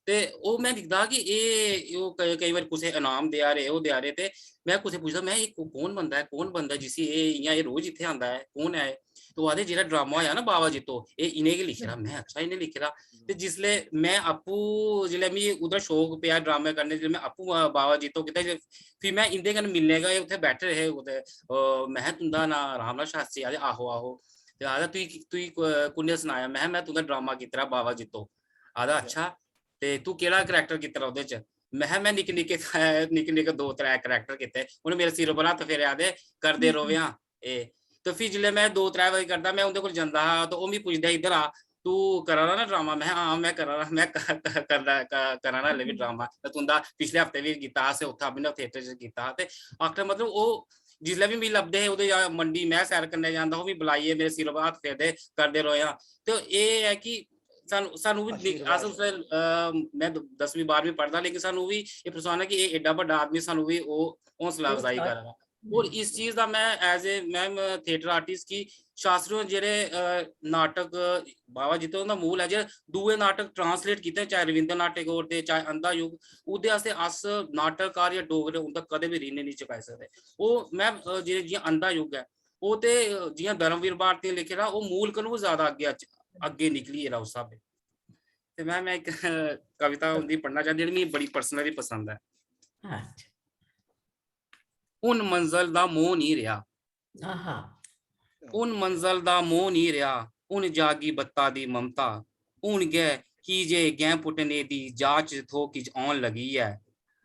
ते ओह् में दिखदा हा कि एह्, ओह् क-, केईं बारी कुसै इनाम देआ दे, ओह् देआ दे, ते में कुसै पुछदा, में, "एह् कु-, कौन बंदा ऐ, कौन बंदा ऐ जिसी एह् इ'यां, एह् रोज इत्थै आंदा ऐ, कौन ऐ एह्?" ते ओह् आखदे, "जेह्ड़ा ड्रामा होआ ना बाबा जित्तो, एह् इ'नें गै लिखे दा।" में, "अच्छा, इ'नें लिखे दा?" ते जिसलै में आपूं, जिसलै मिगी उद्धरा शौक पेआ ड्रामे करने, जिसलै में आपूं बा-, बाबा जित्तो कीता, फ्ही में इं'दे कन्नै मिलने गै, उत्थै बैठे दे हे कुतै, अ, में, "तुं'दा नांऽ रामनाथ शास्त्री?" आखदे, "आहो, आहो।" ते आखदा, "तुगी, तुगी कु-, कु'न्नै सनाया?" में, "में तुं'दा ड्रामा कीते दा बाबा जित्तो।" आखदा, "अच्छा, ते तूं केह्ड़ा character कीते दा ओह्दे च?" में, "में निक्के निक्के, निक्के निक्के दो त्रै character कीते।" उ'नें मेरे सिर उप्पर हत्थ फेरेआ, आखदे, "करदे र'वेआं एह्।" ते फ्ही जिसलै में दो त्रै बारी करदा, में उं'दे कोल जंदा हा, ते ओह् मिगी पुछदे, "इद्धर आ, तूं करा दा ना ड्रामा?" में, "हां, में करा दा, में क-, क-, करदा, क-, करा ना हल्ले बी ड्रामा। ते तुं'दा पिछले हफ्ते बी कीता, असें उत्थै अभिनव theatre च कीता हा।" ते आखने दा मतलब, ओह् जिसलै बी मिगी लभदे हे, ओह्दे जां मंडी में सैर करने जंदा, ओह् बी बलाइयै मेरे सिर पर हत्थ फेरदे, "करदे र'वेआं।" ते एह् ऐ कि सानू, सानू बी दिक-, अस आशीर्वाद। उसलै, अ, में द-, दसमीं बारहमीं पढ़दा, लेकिन सानू बी एह् पछान ऐ कि एह् एड्डा बड्डा आदमी, सानू बी ओह् हौसला अफजाई हौसला। करा दा। और इस चीज दा में as a, में, में theatre artist कि शास्त्री होर जेह्ड़े, अ, नाटक, बाबा जित्तो हुंदा मूल ऐ, जेह्ड़े दूए नाटक translate कीते, चाहे रविंद्रनाथ टैगोर दे, चाहे अंधा युग, ओह्दे आस्तै अस नाटककार जां डोगरे उं'दा कदें बी ऋण नेईं चुकाई सकदे। ओह् में, अ, जे-, जि'यां अंधा युग ऐ, ओह् ते, अ, जि'यां धर्मवीर भारती ने लिखे दा, ओह् मूल कोलू ज्यादा अग्गें अच-, अग्गें निकली गेदा उस स्हाबै। ते में, में इक कविता उं'दी पढ़ना चाह्न्नी, जेह्ड़ी मिगी बड़ी personally पसंद ऐ। अच्छा। "हुन मंजल दा मोह् निं रेहा।" आहा। "हुन मंजल दा मोह् निं रेहा, हुन जागी बत्ता दी ममता। हुन गै की जे गैं पुट्टने दी जाच थोह् किज औन लगी ऐ।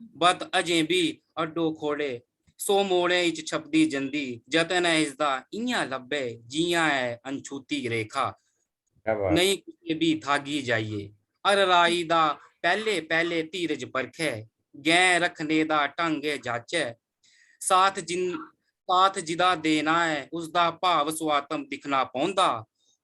बत अजें बी अड्डो खोड़े, सौ मोड़ें इच छपदी जंदी, जतन ऐ इसदा इ'यां लब्भे, जि'यां ऐ अनछूती रेखा।" क्या बात। "नेईं कुतै बी थागी जाइयै, हर राई दा पैह्ले पैह्ले धीरज परखै, गैं रक्खने दा ढंग ऐ जाचै। साथ जिन-, साथ जिदा देना ऐ, उसदा भाव सुआतम दिक्खना पौंदा।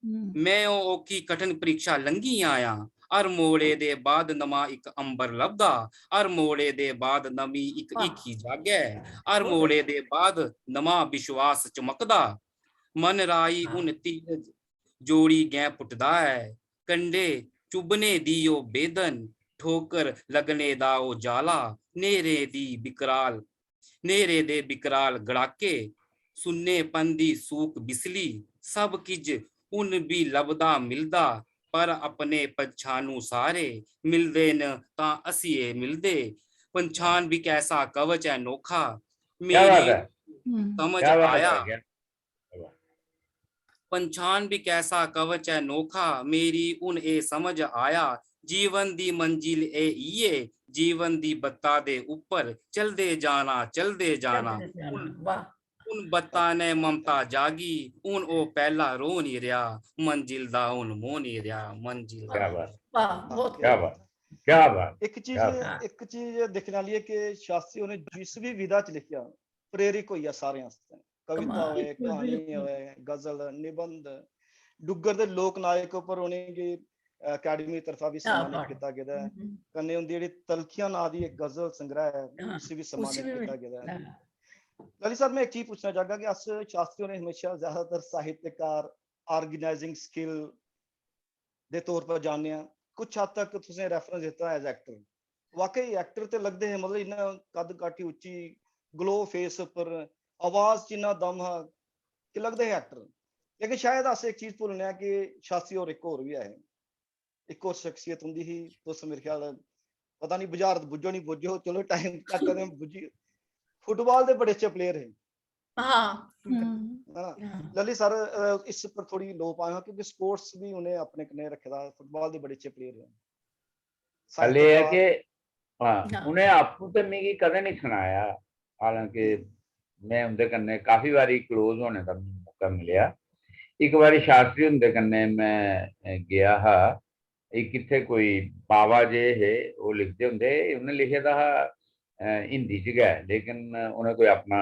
हम्म। में ओह् औखी कठन परीक्षा लंघी आया। हर मोड़े दे बाद नमां इक अंबर लभदा, हर मोड़े दे बाद नमीं इक वाह। हीखी जागै, हर बहुत मोड़े दे बाद नमां विश्वास चमकदा। मन राई हाँ। हुन धीरज जोड़ी गैं पुट्टदा ऐ। कंडे चुब्भने दी ओह् बेदन, ठोकर लग्गने दा ओह् जाला, न्हेरे दी विकराल, न्हेरे दे विकराल गड़ाके, सुन्नेपन दी सूक बिसली, सब किज हुन बी लभदा मिलदा, पर अपने पन्छानू सारे मिलदे न तां हस्सियै मिलदे। पंछान बी कैसा कवच ऐ नोखा, क्या बात मेरी है। हम्म। समझ क्या बात आया। है, क्या पंछान भी कैसा कवच ऐ नोखा, मेरी हुन एह् समझ आया। जीवन दी मंजिल एह् इ'यै, जीवन दी बत्ता दे उप्पर चलदे जाना, चलदे जाना। चलदे जाना, हुन, वाह। हुन बत्ता ने ममता जागी, हुन ओह् पैह्ला रोह् निं रेहा, मंजिल दा हुन मोह् निं रेहा, मंजिल दा। क्या बात। वाह, बहुत क्या खूब। बात, क्या बात, इक चीज, क्या बात। इक चीज दिक्खने आह्ली ऐ कि शास्त्री होरें जिस बी विधा च लिखेआ, प्रेरक होई गेआ सारें आस्तै। कविता कमाल। होए, बिल्कुल, क्हानी बिल्कुल। होए, गजल, निबंध, डुग्गर दे लोक नायक उप्पर उ'नेंगी अकेडमी तरफा भी सम्मानित कीता गेदा ऐ। कन्नै उंदी जेह्ड़ी तलखियां नांऽ दी इक गजल संग्रह ऐ, उसी बी सम्मानित कीता गेदा ऐ। ललित साहब, मैं इक चीज पुच्छना चाहगा कि अस शास्त्री होरें हमेशा ज्यादातर साहित्यकार, ऑर्गेनाइजिंग स्किल दे तौर पर जानने आं, कुछ हद तक तुसें रेफरेंस दित्ता एज एक्टर। वाकई एक्टर ते लगदे हे, मतलब, इन्ना कद काठी उच्ची, ग्लो फेस उप्पर, आवाज च इन्ना दम हा कि लगदे हे एक्टर। लेकिन शायद अस इक चीज भुल्लने आं कि शास्त्री होर इक होर बी ऐ हे, इक होर शख्सियत उंदी ही। तुस मेरे ख्याल पता नहीं बुझारत बुज्झो नहीं बुज्झो, चलो टाइम घट्ट ऐ ते बुज्झी। फुटबॉल दे बड़े अच्छे प्लेयर हे। हाँ। है ना? ललित सर, अ, इस पर थोड़ी लो पाए हो क्योंकि स्पोर्ट्स भी उन्हें अपने कन्नै रखे दा, फुटबॉल दे बड़े अच्छे प्लेयर हे। गल्ल एह् ऐ कि हां, उ'नें आपूं ते मिगी कदें निं सनाया, हालांकि में उं'दे कन्नै काफी बारी क्लोज होने दा मिगी मौका मिलेआ। इक बारी शास्त्री हुंदे कन्नै में गेआ हा, इक इत्थै कोई बाबा जे हे, ओह् लिखदे होंदे हे, उ'नें लिखे दा हा, अ, हिंदी च गै, लेकिन उ'नें कोई अपना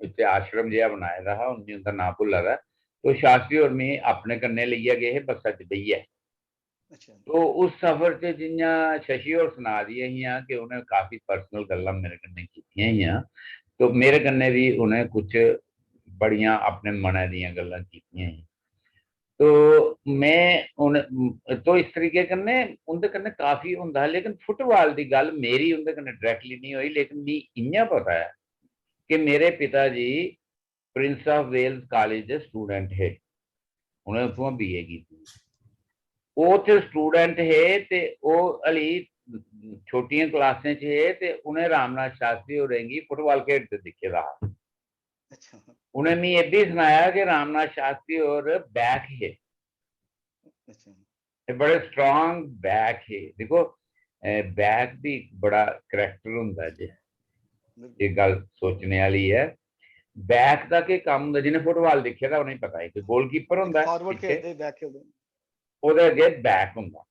इत्थै आश्रम जेहा बनाए दा हा, हून मी उं'दा नांऽ भुल्ला दा ऐ। तो शास्त्री होर मी अपने कन्नै लेइयै गे हे बस्सा च बेहियै। अच्छा। तो उस सफर च जि'यां शशि होर सना दियां हियां कि उ'नें काफी पर्सनल गल्लां मेरे कन्नै कीतियां हियां, तो मेरे कन्नै बी उ'नें कुछ बड़ियां अपने मनै दियां गल्लां कीतियां हियां। तो में उन तो इस तरीके कन्नै उं'दे कन्नै काफी होंदा हा, लेकिन फुटबॉल दी गल्ल मेरी उं'दे कन्नै डायरेक्टली निं होई, लेकिन मी इ'यां पता ऐ कि मेरे पिता जी प्रिंस ऑफ वेल्स कॉलेज दे स्टूडेंट हे, उ'नें उत्थुआं बीए कीती। ओह् उत्थै स्टूडेंट हे ते ओह् हली छोटियें क्लासें च हे ते उ'नें रामनाथ शास्त्री होरें गी फुटबॉल खेढदे दिक्खे दा हा। अच्छा। उ'नें मी एह् बी सनाया कि रामनाथ शास्त्री होर बैक हे। अच्छा। ते बड़े स्ट्रांग बैक हे। दिक्खो, बैक बी इक बड़ा करैक्टर होंदा जे, बिल्कुल। एह् गल्ल सोचने आह्ली ऐ। बैक दा केह् कम्म होंदा? जि'नें फुटबॉल दिक्खे दा उ'नेंगी पता ऐ कि गोलकीपर होंदा ऐ फॉरवर्ड पिच्छे, खेलदे, बैक खेलदे। ओह्दे अग्गें बैक होंदा।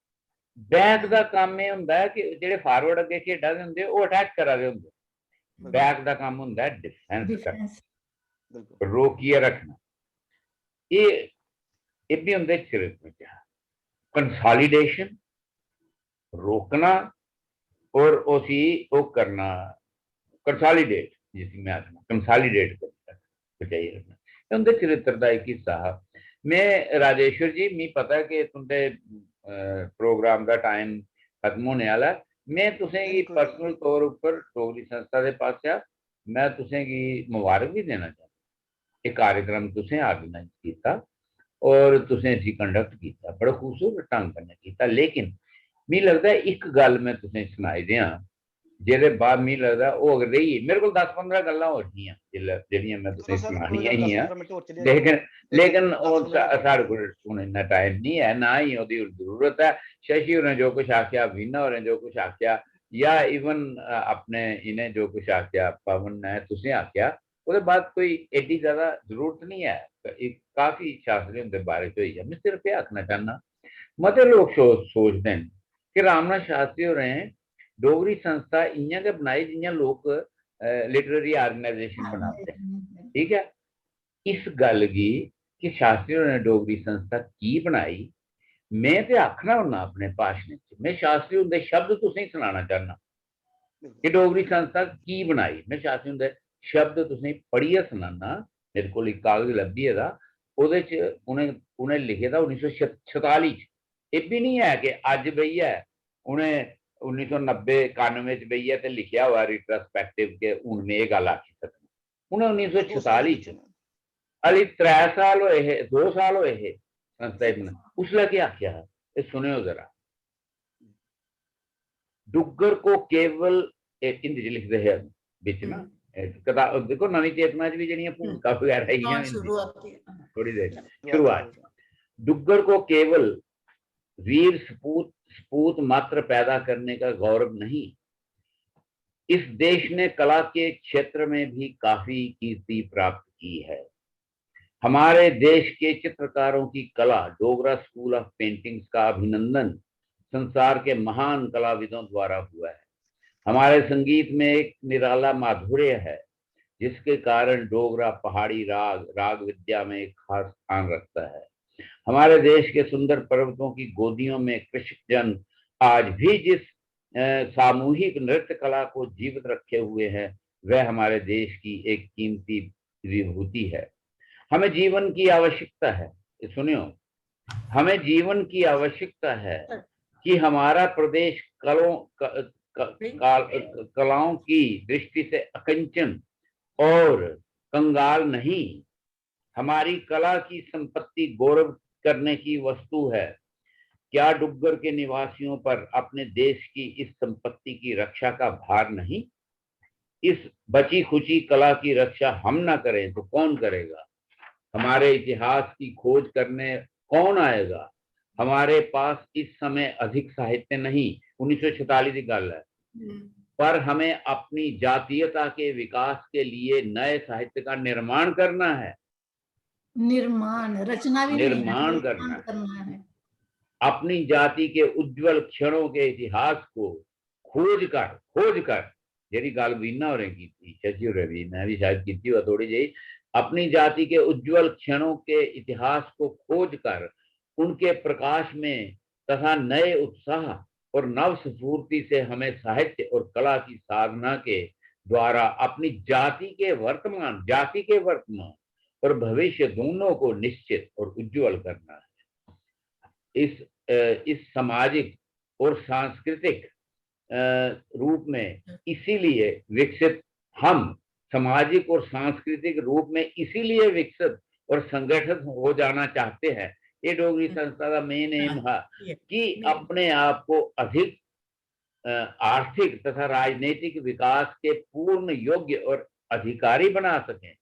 बैक दा कम्म एह् होंदा ऐ कि जेह्ड़े फॉरवर्ड अग्गें खेढा दे होंदे, ओह् अटैक करा दे होंदे। बिल्कुल। बैक दा कम्म होंदा ऐ डिफेंस करना, डिफेंस। बिल्कुल। रोकियै रखना। एह् एह् बी उं'दे चरित्र च हा। कंसोलिडेशन, रोकना और उसी ओह् करना, कंसोलिडेट, जिसी में आखना कंसोलिडेट करना, बचाइयै रखना, एह् उं'दे चरित्र दा इक हिस्सा हा। में, राजेश्वर जी, मी पता ऐ कि तुं'दे, अ, प्रोग्राम दा टाइम खत्म होने आह्ला ऐ। में तुसें गी बिल्कुल। पर्सनल तौर उप्पर डोगरी संस्था दे पासेआ में तुसें गी मबारक बी देना चाह्न्नां। एह् कार्यक्रम तुसें ऑर्गेनाइज कीता और तुसें इसी कंडक्ट कीता, बड़े खूबसूरत ढंग कन्नै कीता। लेकिन मिगी लगदा ऐ इक गल्ल में तुसें गी सनाई देआं, जेह्दे बाद मिगी लगदा ओह् अगर रेही, मेरे कोल दस पंदरां गल्लां होर हियां जिल्लै, जेह्ड़ियां में तुसें गी चलो सर, कोई सनानियां गल्ल, दस हियां, पंदरां मिनट होर चली जाने। लेकिन लेकिन दस ओह् पंदरां सा-, साढ़े कोल हून इन्ना टाइम निं ऐ, ना ही ओह्दी हून जरूरत ऐ। शशि होरें जो कुछ आखेआ, वीणा होरें जो कुछ आखेआ, या इवन अपने इ'नें जो कुछ आखेआ, पवन ने, तुसें आखेआ, ओह्दे बाद कोई एड्डी ज्यादा जरूरत निं ऐ। इक काफी शास्त्री हुंदे बारे च होई गेआ। में सिर्फ एह् आखना चाह्न्नां, मते लोक सो-, सोचदे न कि रामनाथ शास्त्री होरें डोगरी संस्था इ'यां गै बनाई जि'यां लोक, अ, लिटरेरी ऑर्गेनाइजेशन बनांदे न। ठीक ऐ, इस गल्ल गी कि शास्त्री होरें डोगरी संस्था की बनाई, में ते आखना होन्ना अपने भाशणें च, में शास्त्री हुंदे शब्द तुसें गी सनाना चाह्न्नां कि डोगरी संस्था की बनाई। में शास्त्री हुंदे शब्द तुसें गी पढ़ियै सनाना, मेरे कोल इक कागज लब्भी गेदा, ओह्दे च उ'नें, उ'नें लिखे दा उन्नी सौ छताली च। एह् बी निं ऐ कि अज्ज बेहियै उ'नें उन्नी सौ नब्बे कानुए च बेहियै ते लिखेआ होआ रिट्रोस्पेक्टिव के हून में एह् गल्ल आखी सकनां। उ'नें उन्नी सौ छताली च, हाली त्रै साल होए हे, दो साल होए हे संस्था गी बना-, उसलै केह् आखेआ हा, एह् सुनेओ जरा। डुग्गर को केवल, एह् हिंदी च लिखदे हे बिच ना, हम्म। एह् कताब दिक्खो, नमीं चेतना च बी जेह्ड़ियां भूमिका बगैरा इ'यां हाँ, होंदियां। शुरुआत की, हाँ। थोड़ी देर शुरुआत। डुग्गर को केवल वीर सपूत, सपूत मात्र पैदा करने का गौरव नहीं, इस देश ने कला के क्षेत्र में भी काफी कीर्ति प्राप्त की है। हमारे देश के चित्रकारों की कला, डोगरा स्कूल ऑफ पेंटिंग्स का अभिनंदन संसार के महान कलाविदों द्वारा हुआ है। हमारे संगीत में एक निराला माधुर्य है, जिसके कारण डोगरा पहाड़ी राग, राग विद्या में एक खास स्थान रखता है। हमारे देश के सुंदर पर्वतों की गोदियों में कृषक जन आज भी जिस अ, सामूहिक नृत्य कला को जीवित रखे हुए हैं, वह हमारे देश की एक कीमती विभूति है। हमें जीवन की आवश्यकता है, ये सुनियो, हमें जीवन की आवश्यकता है कि हमारा प्रदेश कलों क, क, काल, कलाओं की दृष्टि से अकंचन और कंगाल नहीं। हमारी कला की संपत्ति गौरव करने की वस्तु है। क्या डुग्गर के निवासियों पर अपने देश की इस संपत्ति की रक्षा का भार नहीं? इस बची खुची कला की रक्षा हम ना करें तो कौन करेगा? हमारे इतिहास की खोज करने कौन आएगा? हमारे पास इस समय अधिक साहित्य नहीं, उन्नीस सौ छियालीस की गल है, पर हमें अपनी जातीयता के विकास के लिए नए साहित्य का निर्माण करना है। निर्माण, रचना भी नहीं, निर्माण करना है। अपनी जाति के उज्जवल क्षणों के इतिहास को खोज कर, खोज कर, जेह्ड़ी गल्ल वीणा होरें कीती, शशि होरें बी, मैं भी शायद कीती होऐ थोड़ी जेही, अपनी जाति के उज्जवल क्षणों के इतिहास को खोज कर उनके प्रकाश में तथा नए उत्साह और नव स्फूर्ति से हमें साहित्य और कला की साधना के द्वारा अपनी जाति के वर्तमान, जाति के वर्तमान और भविष्य दोनों को निश्चित और उज्जवल करना है। इस, अ, इस सामाजिक और सांस्कृतिक, अ, रूप में इसीलिए विकसित, हम सामाजिक और सांस्कृतिक रूप में इसीलिए विकसित और संगठित हो जाना चाहते हैं। ये डोगरी संस्था का मेन एम हाँ, है ये कि main। अपने आप को अधिक, अ, आर्थिक तथा राजनीतिक विकास के पूर्ण योग्य और अधिकारी बना सकें।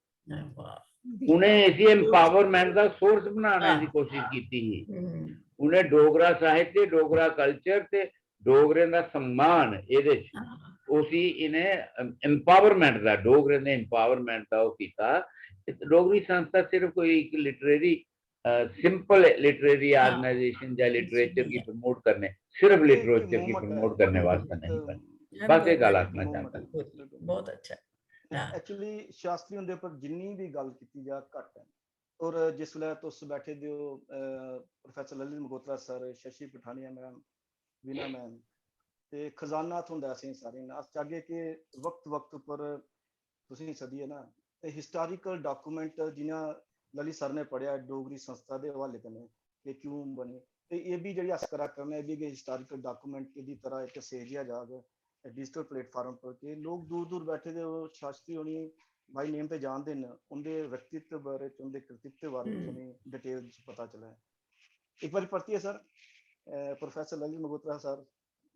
वाह। उ'नें इसी एम्पावरमेंट दा सोर्स बनाने हाँ। दी कोशिश कीती ही। हम्म, उ'नें डोगरा साहित्य, डोगरा कल्चर ते डोगरें दा सम्मान एह्दे च, हाँ, उसी इ'नें एम्पावरमेंट दा, डोगरें दे एम्पावरमेंट दा ओह् कीता। डोगरी संस्था सिर्फ कोई इक लिटरेरी, सिंपल लिटरेरी हाँ। ऑर्गेनाइजेशन या लिटरेचर की नहीं। प्रमोट करने, सिर्फ ये लिटरेचर की movement प्रमोट है। करने वास्तै इक नहीं बनी। यार, बस ये बहुत गल्ल अच्छा, आखना movement चाहता। है। बहुत, बहुत अच्छा। हाँ। एक्चुअली शास्त्री हुंदे पर जिन्नी भी गल्ल कीती जा, घट्ट है। और जिस बेल्लै तुस बैठे दे ओ, अ, professor Lalit Magotra sir, Shashi Pathania ma'am, Veena ma'am, ते खजाना थ्होंदा असें सारें गी। अस चाहगे कि वक्त-वक्त उप्पर तुसें गी सद्दियै ना, ते हिस्टोरिकल डॉक्यूमेंट जि'यां ललित सर ने पढ़ेआ डोगरी संस्था दे हवाले कन्नै, कि क्यों बनी, ते एह् बी जेह्ड़ी अस करा करने, एह् बी हिस्टोरिकल डॉक्यूमेंट दी तरह इक सहेजेआ जाग डिजिटल प्लेटफार्म पर, कि लोग दूर दूर बैठे दे, ओह् शास्त्री होनी बाई नेम ते जानदे न, उं'दे व्यक्तित्व बारे च, उं'दे कृतित्व बारे च हम्म। उ'नेंगी डिटेल च पता चलै। इक बारी परतियै सर, अ, प्रोफेसर ललित मगोत्रा सर,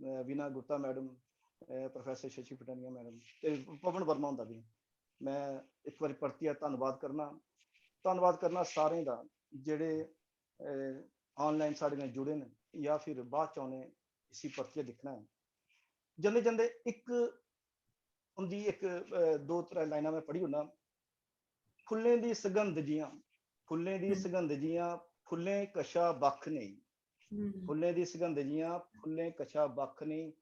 अ, वीणा गुप्ता मैडम, अ, प्रोफेसर शशि पठानिया मैडम ते पवन वर्मा हुंदा बी में इक बारी परतियै धन्नवाद करना, धन्नवाद करना सारें दा जेह्ड़े, अ, ऑनलाइन साढ़े कन्नै जुड़े न जां फिर बाद च उ'नें इसी परतियै दिक्खना ऐ। जंदे जंदे इक उं'दी इक, अ, दो त्रै लाइनां में पढ़ी ओड़ना। फुल्लें दी सगंध जि'यां, फुल्लें दी हम्म। सगंध जि'यां, फुल्लें कशा बक्ख नेईं। हम्म। फुल्लें दी सगंध जि'यां, फुल्लें कशा बक्ख नेईं।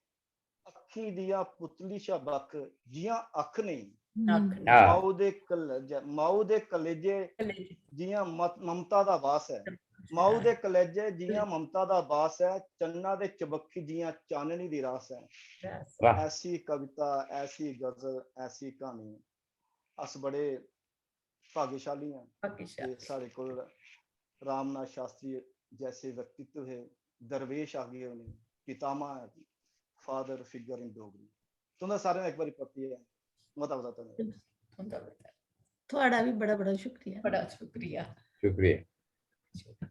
अक्खीं दिया पुतली शा बक्ख जि'यां अक्ख नेईं। आखने। हाँ। माऊ दे कलेजे, माऊ दे कलेजे कलेजे। जि'यां मत-, ममता दा वास ऐ। माऊ दे कलेजे जि'यां ममता दा वास ऐ, चन्ना दे चबक्खी जि'यां चाननी दी रास ऐ। बस। वाह। ऐसी कविता, ऐसी गजल, ऐसी क्हानी। अस बड़े भाग्यशाली आं भाग्यशाली। कि साढ़े कोल रामनाथ शास्त्री जैसे व्यक्तित्व हे, दरवेश आखगे उ'नेंगी, पितामह ऐ, father figure in डोगरी। तुं'दा सारें दा इक बारी परतियै मता मता धन्यवाद। तुं'दा बड़ा, थुआढ़ा बी बड़ा बड़ा शुक्रिया। बड़ा शुक्रिया। शुक्रिया।